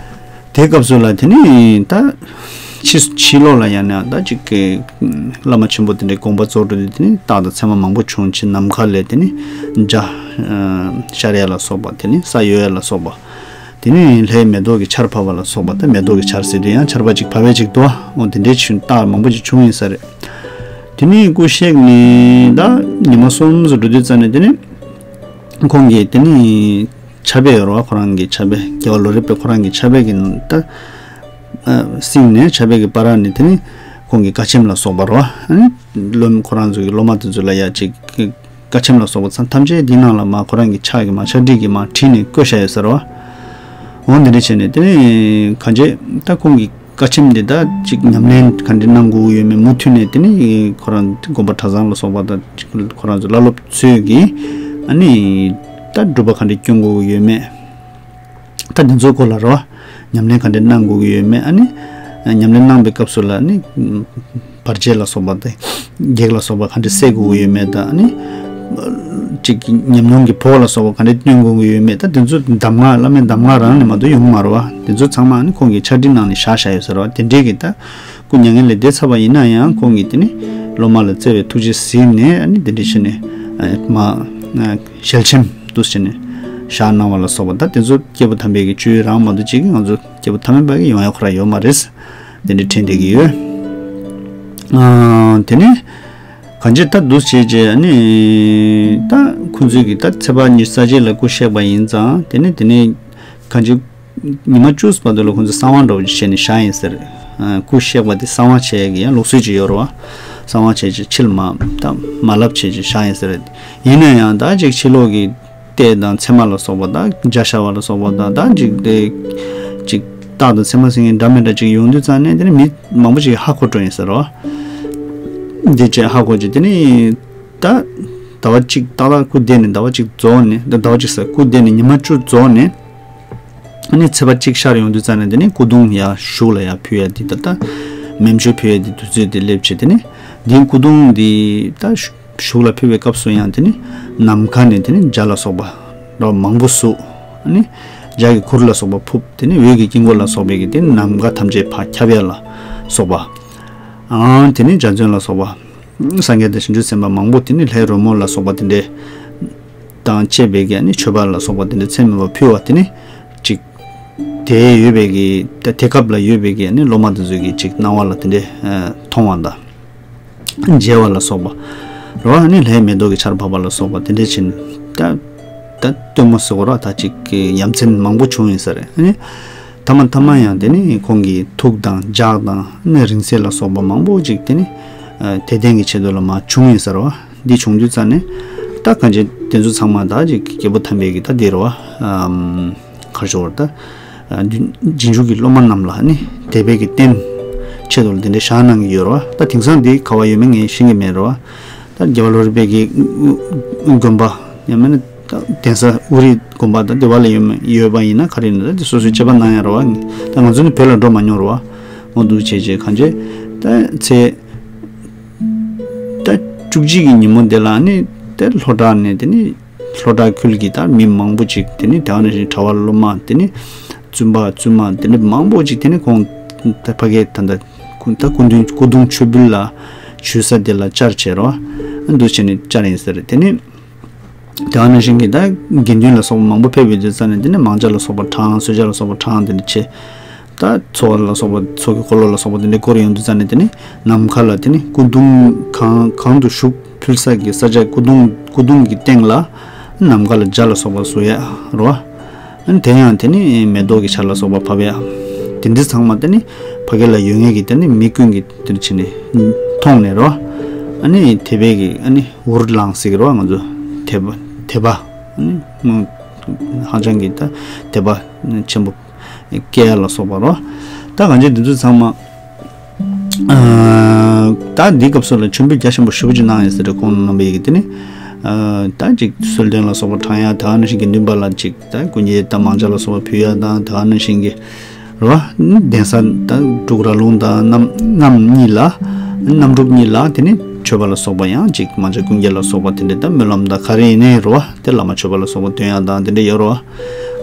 དེའི་སྐབས་སུ་ལ་དེ་ནི་ད་ཕྱི་ཕྱི་ལོགས་ལ་ཡང་ན་ད་ཅིག་གི་བླ་མ་ཆེན་པོ་དེ་འདྲའི་དགོངས་པ་རྫོགས་འགྲོ་དུས་དེ་ནི་རྟགས་དང་མཚན་མ་མང་པོ་བྱུང་ཕྱིན། ནམ་མཁའ་ལས་དེ་ནི་འཇའ་ཨ་ཤར་ཡ་ལ་སོགས་པ་དེ་ནི་ས་གཡོ་ཡ་ལ་སོགས་པ། དེ་ནི་ལྷའི་མེ་ཏོག་གི་ཆར་ཕབ་པ་ལ་སོགས་པ། ད་མེ་ཏོག་གི་ཆར་ཟེར་དུས་ཡང་ཆར་པ་ཅིག་བབས་པ་ཅིག་འདུག་འོ་དེ་འདྲའི་ཕྱིན་རྟགས་མང་པོ་ཅིག་བྱུང་ཡིན་ས་རེད། དེ་ནི་སྐུ་གཤེགས་ནས་ད་ཉི་མ་གསུམ་ཙམ་འགྲོ་དུས་ཙ་ནས་དེ་ནི་ཁོང་གིས་དེ་ནི་ཕྱག་དཔེ་ཡོད་རེད་བ། ཁོ་རང་གི་ཕྱག་དཔེ་རྒྱལ་བ་ལོ་རས་པས་ཁོ་རང་གི་ཕྱག་དཔེ་གི་ད་ཨ་བསྲིངས་ནས་ཕྱག་དཔེ་གི་བར་ནས་དེ་ནི་ཁོང་གི་བཀའ་ཆེམས་ལ་སོགས་པ་རེད་བ། ཨ་ནི་སློབ་ཁོ་རང་ཚོ་གི་སློབ་མ་དེ་ཚོ་ལ་ཡ་ཅིག་བཀའ་ཆེམས་ལ་སོགས་པ་ཚང་ཐམས་ཅད་འདི་ནང་ལ་མ་ཁོ་རང་གི་ཕྱག་གི་མ་ཕྱག་བྲིས་གི་མ་བྲིས་ནས་བཀོད་བཞག་ཡོད་ས་རེད་བ། འོ་འདི་འདྲ་བྱས་ནས་དེ་ནི་གང་བྱས་ད་ཁོང་གི་བཀའ་ཆེམས་འདི་ད་ཅིག་ཉམས་ལེན་ག་འདྲ་གནང་དགོས་ཀྱི་ཡོད་མེད་མུ་མཐུད་ནས་དེ་ནི་ཁོ་རང་དགོན་པ་གྲྭ་ཚང་ལ་སོགས་པ་ད་ཅིག་ཁོ་རང་ཚོ་བླ་སློབ་ཚོས་ཀྱིས་ཨ་ནི་ད་སྒྲུབ་པ་ག་འདྲ་སྐྱོན་དགོས་ཀྱི་ཡོད་མེད། ད་དེ་ཚོའི་སྐོར་ལ་རེད་བ། ཉམས་ལེན་ག་འདྲ་གནང་དགོས་ཀྱི་ཡོད་མེད། ཨ་ནི་ཉམས་ལེན་གནང་པའི་སྐབས་སུ་ལ་ནི་བར་ཆད་ལ་སོགས་པ་དང་བགེགས་ལ་སོགས་པ་ག་འདྲ་སེལ་དགོས་ཀྱི་ཡོད་མེད་དང་། ཨ་ནི་ཅིག་ཉམས་མྱོང་གི་བོགས་ལ་སོགས་པ་ག་འདྲ་སྟོན་དགོས་ཀྱི་ཡོད་མེད། ད་དེ་ཚོ་གདམས་ངག་བླ་མའི་གདམས་ངག་རང་ནས་མ་གཏོགས་ཡོང་གི་མ་རེད་བ། དེ་ཚོ་ཚང་མ་ཨ་ནི་ཁོང་གིས་ཕྱག་བྲིས་ནང་ནས་བཞག་བཞག་ཡོད་ས་རེད་བ། དེ་འདྲའི་གི་ད་སྐུ་མྱ་ངན་ལས་འདས་ཚར་བ་ཡིན་ན་ཡང་ཁོང་གིས་དེ་ནི་སློབ་མ་ལ་བརྩེ་བའི་ཐུགས་རྗེས་གཟིགས་ནས་ཨ་ནི་དེ་འདྲ་བྱས་ནས་ཨ་མ་ཨ་ཞལ་ཆེམས་འདུག་སེ་བྱས་ནས་བཞག་གནང་བ་ལ་སོགས་པ། ད་དེ་ཚོ་སྐྱེས་བུ་དམ་པའི་གི་སྤྱོད་ཡུལ་རང་མ་གཏོགས་གཅིག་གིས་ང་ཚོ་སྐྱེས་བུ་ཐ་མལ་པ་གིས་ཡོང་ཡ་ཁོ་རང་ཡོད་མ་རེད། དེ་འདྲ་དྲན་བསྡད་ཀྱི་ཡོད། ཨ་དེ་ནས་གང་ཅི་ད་འདུག་སེ་བྱས་བྱས་ཨ་ནི་ད་ཁོང་ཚོས་གི་ད་ཚེས་པ་ཉི་ཤུ་རྩ་གཅིག་ལ་སྐུ་གཤེགས་པ་ཡིན་ཙང་དེ་ནས་དེ་ནས་གང་ཅི། ཉི་མ་བཅུ་བར་དུ་ལ་ཁོང་ཚོས་གསང་བ་འདྲ་བོ་ཅིག་བྱས་ནས་བཞག་ཡིན་ཟེར། ཨ་སྐུ་གཤེགས་པ་དེ་གསང་བ་བྱས་ཀྱི་ཡང་ལུགས་སྲོལ་ཅིག་ཡོད་རེད་བ། གསང་བ་བྱས་ཅིག་ཕྱི་ལ་མ་ད་མ་ལབ་བྱས་ཅིག་བཞག་ཡིན་ཟེར། ཡིན་ན་ཡང་ད་ཅིག་ཕྱི་ལོགས་ཀྱི་ལྟས་དང་མཚན་མ་ལ་སོགས་པ་དང་འཇའ་ཤར་བ་ལ་སོགས་པ་དང་ད་ཅིག་དེ་ཅིག་རྟགས་དང་མཚན་མ་ཟེར་མཁན་འདྲ་མི་འདྲ་ཅིག་ཡོང་དུས་ཙང་ནས་དེ་ནི་མི་མང་པོ་ཅིག་ཧ་གོ་འགྲོ་ཡིན་ཟེར་རེད་བ། འདི་བྱས་ཧ་གོ་ཅིག་དེ་ནི་ད་ཟླ་བ་གཅིག་ཏག་ཏག་སྐུ་འདས་ནས་ཟླ་བ་གཅིག་རྫོགས་ནས་ད་ཟླ་བ་གཅིག་ཟེར་སྐུ་འདས་ནས་ཉི་མ་བཅུ་རྫོགས་ནས། ཨ་ནི་ཚེས་པ་གཅིག་ཤར་ཡོང་དུས་ཙ་ནས་དེ་ནི་སྐུ་གདུང་ཡར་གཞུག་ལ་ཡར་ཕུལ་ཡ་དེ་ད་ལྟ་མེ་མཆོད་ཕུལ་ཡ་དེ་དུས་ཚོད་དེ་སླེབས་བྱས་དེ་ནི་ འདིའི་སྐུ་གདུང་འདི་ད་བཞུགས་ལ་ཕུལ་བའི་སྐབས་སུ་ཡང་དེ་ནི་ནམ་མཁའ་ནས་དེ་ནི་ཇ་ལ་སོགས་པ་རོ་མང་པོ་བསུ། ཨ་ནི་ཇ་གི་ཁུར་ལ་སོགས་པ་ཕུབ། དེ་ནི་འོད་ཀྱི་དཀྱིལ་འཁོར་ལ་སོགས་པའི་གི་དེ་ནི་ནམ་མཁའ་ཐམས་ཅད་ཕར་ཁྱབ་ཡ་ལ་སོགས་པ། ཨང་དེ་ནི་འཇའ་ཚོན་ལ་སོགས་པ། སངས་རྒྱས་དང་བྱང་ཆུབ་སེམས་དཔའ་མང་པོ་དེ་ནི་ལྷའི་རོལ་མོ་ལ་སོགས་པ་དེ་འདྲས་དང་བཅས་པའི་གི་ཨ་ནི་མཆོད་པ་ལ་སོགས་པ་དེ་འདྲས་ཚད་མེད་པ་ཕུལ་བ་དེ་ནི་ཅིག་དེ་ཡོད་པའི་གི་ད་དེ་སྐབས་ལ་ཡོད་པའི་གི་ཨ་ནི་སློབ་མ་དེ་ཚོའི་གི་ཅིག་སྣང་བ་ལ་དེ་འདྲས་མཐོང་བ་དང་མཇལ་བ་ལ་སོགས་པ་རེད་བ། ཨ་ནི་ལྷའི་མེ་ཏོག་གི་ཆར་བབས་པ་ལ་སོགས་པ་དེ་འདྲས་ཕྱིན། ད་ད་སྟོན་མོ་ཟེར་བ་ར་ད་ཅིག་གི་ཡ་མཚན་མང་པོ་བྱུང་ཡིན་ས་རེད། ཨ་ནི་ཐ་མ་ཐ་མ་ཡང་དེ་ནི་ཁོང་གི་ཐུགས་དང་ལྗགས་དང་ནི་རིང་བསྲེལ་ལ་སོགས་པ་མང་པོ་ཅིག་དེ་ནི་དད་ལྡན་གྱི་ཆེད་དུ་ལ་མ་བྱུང་ཡིན་ས་རེད་བ། འདི་བྱུང་དུས་ཙ་ནས་ད་གང་ཅི་དེ་ཚོ་ཚང་མ་ད་ཅིག་རྒྱལ་པོ་དམ་པའི་གི་ད་འདི་རེད་བ། ཨམ། ག་རེ་ཟེར་བ་རེད་ད། རྗེས་འཇུག་གི་སློབ་མ་རྣམས་ལ་ནི་དད་པའི་གི་རྟེན་ཆེད་དུ་ལ་དེ་འདྲའི་བཞག་གནང་གི་ཡོད་རེད་བ། ད་དེང་སང་འདི་ག་བ་ཡོད་མེད་ངས་ཤེས་ཀྱི་མེད་རེད་བ། ད་རྒྱལ་བ་ལོ་རས་པའི་གི་དགོན་པ་ཡང་མིན་ན་ད་གདན་ས་དབུ་རིའི་དགོན་པ་ད་འདི་བ་ལ་ཡོད་མེད་ཡོད་པ་ཡིན་ན་ག་རེ་ཡིན་ན་ད་འདི་སོ་སོའི་དཔྱད་པ་གནང་ཡ་རེད་བ། ད་ང་ཚོ་ནི་བོད་ལ་འགྲོ་མ་མྱོང་རེད་བ། འོ་འདུག་བྱས་བྱས་གང་བྱས་ད་ཚེ་ད་བཅུ་གཅིག་གི་ཉིན་མོ་འདི་ལ་ནི་ད་ལྷོ་བྲག་ནས་དེ་ནི། ལྷོ་བྲག་ཁུལ་གྱི་ད་མི་མང་པོ་ཅིག་དེ་ནི་དེ་བ་ནང་བཞིན་གྲྭ་པ་སློབ་མ་དེ་ནི་བཙུན་པ་བཙུན་མ་དེ་ནི་མང་པོ་ཅིག་དེ་ནི་ཁོང་ད་ཕ་གིའི་ད་ད་སྐུ་ད་སྐུ་མདུན་སྐུ་གདུང་མཆོད་འབུལ་ལ་ཞུ་ས་དེ་ལ་བཅར་བྱས་རོ། འདུ་བྱས་ནས་བཅར་ཡིན་ཟེར། དེ་ནི་དེ་བ་ནང་བཞིན་གྱི་ད་དགེ་འདུན་ལ་སོགས་པ་མང་པོ་ཕེབས་ཡོད་དུས་ཙ་ནས་དེ་ནི་མང་ཇ་ལ་སོགས་པ་དྲངས། གསོལ་ཇ་ལ་སོགས་པ་དྲངས། དེ་འདྲ་བྱས། ད་ཚོགས་ལ་སོགས་པ་ཚོགས་ཀྱི་འཁོར་ལོ་ལ་སོགས་པ་དེ་འདྲའི་བསྐོར་ཡོང་དུས་ཙ་ནས་དེ་ནི་ནམ་མཁའ་ལ་དེ་ནི་སྐུ་གདུང་གང་གང་དུ་བཞུགས་ཕུལ་ས་གི་ས་ཆ་སྐུ་གདུང་སྐུ་གདུང་གི་སྟེང་ལ་ནམ་མཁའ་ལ་འཇའ་ལ་སོགས་པ་བཟོ་ཡ་རོ། ཨ་ནི་དེ་ཡང་དེ་ནི་མེ་ཏོག་གི་ཆར་ལ་སོགས་པ་ཕབ་ཡ། དེ་འདྲ་ཚང་མ་དེ་ནི་ཕ་གི་ལ་ཡོད་མཁན་གྱི་དེ་ནི་མི་ཀུན་གྱིས་དེར་ཕྱིན་ནས་མཐོང་ནས་རོ། ཨ་ནི་དད་པའི་གི་ཨ་ནི་འུར་ལངས་ཟེར་གི་རོ། ང་ཚོ་དད་པ་དད་པ་ཨ་ནི་ཧ་ཅང་གི་ད་དད་པ་ཆེན་པོ། སྐྱེ་ཡ་ལ་སོགས་པ་རོ། ད་གང་ཅི་འདི་ཚོ་ཚང་མ། ཨ་ད་འདི་སྐབས་སུ་ལ་མཆོད་འབུལ་རྒྱ་ཆེན་པོ་ཞེ་པོ་ཅིག་གནང་ཡོད་ཟེར་རེད། ཁོང་རྣམ་པ་ཡི་གེ་དེ་ནི། ཨ་ད་ཅིག་གསོལ་སྟོན་ལ་སོགས་པ་དྲང་ཡ། ད་ག་ནང་བཞིན་གྱི་འདུན་པ་ལ་ཅིག་ད་སྐུ་འགྱེད་དང་མང་ཇ་ལ་སོགས་པ་ཕུལ་ཡ་དང་། ད་ག་ནང་བཞིན་གྱི་རོ། གདན་ས་ད་འབྲུག་ར་ལུང་དང་གནམ་གནམ་གཉིས་ལ་གནམ་འབྲུག་གཉིས་ལ་དེ་ནི་མཆོད་པ་ལ་སོགས་པ་ཡང་ཅིག་མང་ཇ་སྐུ་འགྱེད་ལ་སོགས་པ་དེ་འདྲ་ད་སྨོན་ལམ་དང་ག་རེ་ཡིན་ནའི་རོ། དེ་བླ་མ་མཆོད་པ་ལ་སོགས་པ་འདོན་ཡ་དང་དེ་འདྲ་ཡོད་རོ།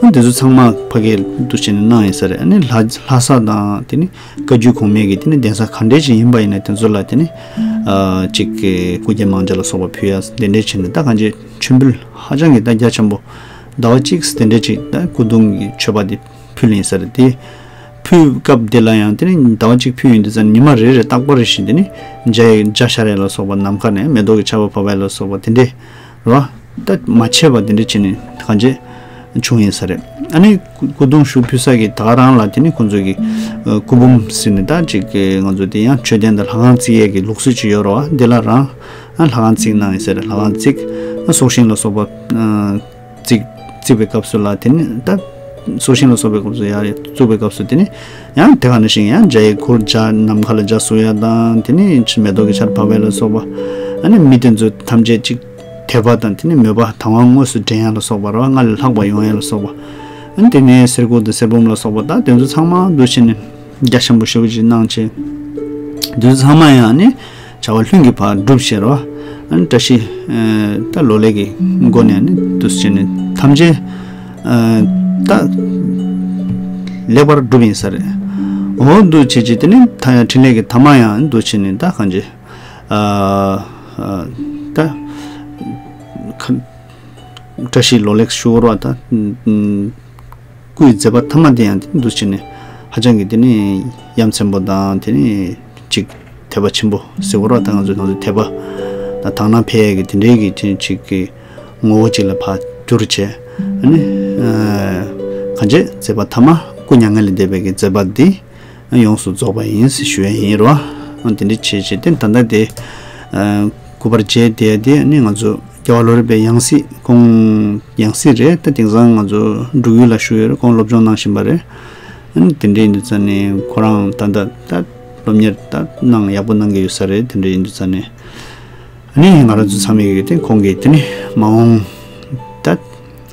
ཨ་འདི་ཚོ་ཚང་མ་ཕ་གིར་འདུ་བྱས་ནས་གནང་ཡིན་ས་རེད། ཨ་ནི་ལྷ་ལྷ་ས་དང་དེ་ནི་བཀའ་བརྒྱུད་གོང་མའི་གི་དེ་ནི་གདན་ས་ག་འདྲས་ཅིག་ཡིན་པ་ཡིན་ན་དེ་ཚོ་ལ་དེ་ནི་ཨ་ཅིག་གི་སྐུ་འགྱེད་མང་ཇ་ལ་སོགས་པ་ཕུལ་ཡ་དེ་འདྲས་བྱས་ནས་ད་གང་ཅི་མཆོད་འབུལ་ཧ་ཅང་གི་ད་རྒྱ་ཆེན་པོ་ཟླ་བ་གཅིག་དེ་འདྲས་ཅིག་ད་སྐུ་གདུང་གི་མཆོད་པ་དེ་ཕུལ་ཡིན་ས་རེད། དེ་ཕུལ་སྐབས་དེ་ལ་ཡང་དེ་ནི་ཟླ་བ་གཅིག་ཕུལ་ཡོང་དུས་ཙམ་ཉི་མ་རེ་རེ་རྟག་པར་རེ་བཞིན་དེ་ནི་འཇའ་འཇའ་ཤར་ཡ་ལ་སོགས་པ་ནམ་མཁའ་ནས་མེ་ཏོག་གི་ཆར་པ་བབས་ཡ་ལ་སོགས་པ་དེ་འདྲས། རོ། ད་མ་ཆད་པ་དེ་འདྲ་བྱས་ནས་གང་ཅི་བྱུང་ཡིན་ས་རེད། ཨ་ནི་སྐུ་སྐུ་གདུང་ཞུགས་ཕུལ་ས་གི་ད་ག་རང་ལ་དེ་ནི་ཁོང་ཚོ་གི་ཨ་སྐུ་འབུམ་ཟེར་ནས་ད་ཅིག་གི་ང་ཚོ་དེ་ཡང་མཆོད་རྟེན་དང་ལྷ་ཁང་བརྩིགས་ཡས་ཀྱི་ལུགས་སྲོལ་ཅིག་ཡོད་རེད་བ། དེ་ལ་རང་ཨ་ལྷ་ཁང་བརྩིགས་གནང་ཡིན་ས་རེད། ལྷ་ཁང་བརྩིགས། ཨ་སྲོག་ཤིང་ལ་སོགས་པ་ཨ་བརྩིགས་བརྩིགས་པའི་སྐབས་སུ་ལ་དེ་ནི་ད་སྲོག་ཤིང་ལ་སོགས་པའི་སྐབས་སུ་ཡང་བཙུགས་པའི་སྐབས་སུ་དེ་ནི་ཡང་དེ་ག་ནང་བཞིན་ཡང་འཇའ་ཡི་གུར་འཇའ་ནམ་མཁའ་ལ་འཇའ་བཟོ་ཡ་དང་དེ་ནི་མེ་ཏོག་གི་ཆར་བབས་པ་ལ་སོགས་པ། ཨ་ནི་མི་དེ་ཚོ་ཐམས་ཅད་ཅིག་དད་པ་དང་དེ་ནི་མོས་པ་དང་བ་དངོས་སུ་འདྲེན་ཡ་ལ་སོགས་པ་རེད་བ། སྔར་ལས་ལྷག་པ་ཡོང་ཡ་ལ་སོགས་པ། ཨ་ནི་དེ་ནས་གསེར་སྐུ་དང་གསེར་བུམ་ལ་སོགས་པ་དང་དེ་ཚོ་ཚང་མ་འདུ་བྱས་ནས་རྒྱ་ཆེན་པོ་ཞེ་པོ་ཅིག་གནང་བྱས། དེ་ཚོ་ཚང་མ་ཡང་ནི་བྱ་བ་ལྷུན་གྱིས་ཕར་འགྲུབ་བྱས་རེད་བ། ཨ་ནི་བཀྲ་ཤིས་ཨ་ད་ལོ་ལེགས་ཀྱི་སྒོ་ནས་ནི་འདུ་བྱས་ནས་ཐམས་ཅད་ཨ་ད་ལེགས་པར་འགྲུབ་ཡིན་ས་རེད། འོ་འདུ་བྱས་བྱས་དེ་ནི་ད་ཡང་འཕྲིན་ལས་ཀྱི་ཐ་མ་ཡང་འདུ་བྱས་ནས་ད་གང་ཅི། ཨ་ཨ་ད་ཁ་བཀྲ་ཤིས་ལོ་ལེགས་ཞུ་བར་བ་ད་སྐུའི་མཛད་པ་ཐ་མ་དེ་ཡང་དེ་འདུ་བྱས་ནས་ཧ་ཅང་གི་དེ་ནི་ཡ་མཚན་པོ་དང་དེ་ནི་ཅིག་དད་པ་ཆེན་པོ་ཟེར་བར་བ་ད་ང་ཚོ་ང་ཚོ་དད་པ་ད་དག་སྣང་འཕེལ་ཡས་ཀྱི་དེ་འདྲའི་གི་ཅིག་གི་ངོ་བོ་ཅིག་ལ་ཕར་གྱུར་བྱས། ཨ་ནི་ཨ་གང་བྱས་མཛད་པ་ཐ་མ་སྐུ་མྱ་ངན་ལས་འདས་པའི་གི་མཛད་པ་འདི། ཡོངས་སུ་རྫོགས་པ་ཡིན་ཞུ་ཡ་ཡིན་རོ། དེ་འདྲ་བྱས་བྱས་ཏེ་ད་ལྟ་དེ་སྐུ་པར་མཇལ་བསྡད་དེ་ནི་ང་ཚོ་རྒྱལ་བ་ལོ་རས་པའི་ཡང་སྲིད་ཁོང་ཡང་སྲིད་རེད། ད་དེང་སང་ང་ཚོ་འབྲུག་ཡུལ་ལ་བཞུགས་ཡོད་རེད། ཁོང་སློབ་སྦྱོང་གནང་བཞིན་པ་རེད། དེ་འདྲ་ཡིན་དུས་ཙང་ནས་ཁོ་རང་ད་ལྟ་ད་སློབ་གཉེར་ད་གནང་ཡག་པོ་གནང་གི་ཡོད་ས་རེད། དེ་འདྲ་ཡིན་དུས་ཙང་ནས། ཨ་ནི་ང་རང་ཚོ་ཚང་མས་ཡོད་དེ་ཁོང་གིས་དེ་ནི་མ་འོངས་ད་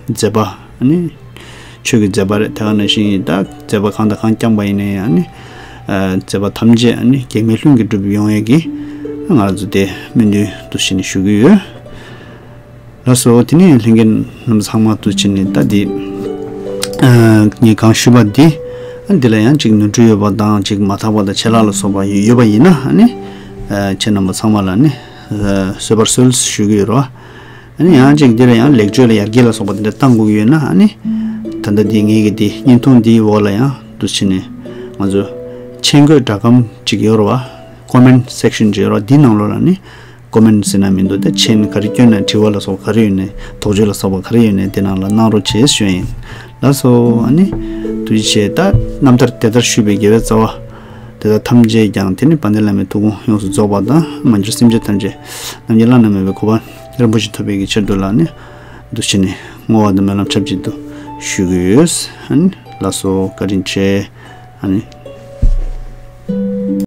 མཛད་པ་ཨ་ནི་ཆོས་ཀྱི་མཛད་པ་རེད། དེ་ག་ནང་བཞིན་ད་མཛད་པ་གང་དང་གང་བསྐྱངས་པ་ཡིན་ནའི་ཨ་ནི་ཨ་མཛད་པ་ཐམས་ཅད་ཨ་ནི་གེགས་མེད་ལྷུན་གྱིས་འགྲུབ་ཡོང་ཡས་ཀྱི་ ད་ང་རང་ཚོ་དེ་སྨོན་འདུན་འདུ་བྱས་ནས་ཞུ་གི་ཡོད། ལགས་སོ། དེ་ནས་ལྷན་རྒྱས་རྣམས་ཚང་མ་འདུ་བྱས་ནས་ད་འདི་ཨ་ངས་གང་ཞུས་པ་འདི་ཨ་འདི་ལ་ཡང་ཅིག་ནོར་འཁྲུལ་ཡོད་པ་དང་ཅིག་མ་དག་པ་དང་ཆད་ལྷག་ལ་སོགས་པ་ཡོད་པ་ཡིན་ན་ཨ་ནི་ཨ་ཁྱེད་རྣམ་པ་ཚང་མ་ལ་ནི་ཨ་བཟོད་པར་གསོལ་ཞུ་གི་ཡོད་རེད་བ། ཨ་ནི་ཡང་ཅིག་འདི་ལ་ཡང་ལེགས་བཅོས་ལ་ཡར་རྒྱས་ལ་སོགས་པ་དེ་འདྲ་བཏང་དགོས་ཀྱི་ཡོད་ན་ཨ་ནི་ད་ལྟ་འདི་ངེད་ཀྱི་འདི་བརྙན་ཐུང་འདིའི་འོག་ལ་ཡང་འདུ་བྱས་ནས་ང་ཚོ་མཆན་འགོད་སྒྲ་སྒམ་ཅིག་ཡོད་རེད་བ། Comment section་ཅིག་ཡོད་རེད་བ། འདི་ནང་ལོགས་ལ་ནི་comment་ཟེར་ན་མི་འདུག་ད་མཆན་ག་རེ་བསྐྱོན་ན་དྲི་བ་ལ་སོགས་པ་ག་རེ་ཡོད་ནའི་དོགས་གཅོད་ལ་སོགས་པ་ག་རེ་ཡོད་ནའི་འདི་ནང་ལ་གནང་རོགས་བྱེད་ཞུ་ཡིན། ལགས་སོ། ཨ་ནི་འདུ་བྱས་ད་རྣམ་ཐར་དེ་ལྟར་ཞུས་པའི་དགེ་བའི་རྩ་བ་དེ་དག་ཐམས་ཅད་ཀྱང་དེ་ནི་དཔལ་ལྡན་བླ་མའི་ཐུགས་དགོངས་ཡོངས་སུ་རྫོགས་པ་དང་། མ་གྱུར་སེམས་ཅན་ཐམས་ཅད་རྣམ་མཁྱེན་བླ་ན་མེད་པའི་གོ་འཕང་རིན་པོ་ཆེ་ཐོབ་པའི་གི་ཆེད་དུ་ལ་ནི་འདུ་བྱས་ནས་བསྔོ་བ་དང་སྨོན་ལམ་ཆབས་ཅིག་ཏུ་ཞུ་གི་ཡོད། ཨ་ནི་ལགས་སོ། བཀའ་དྲིན་ཆེ། ཨ་ནི་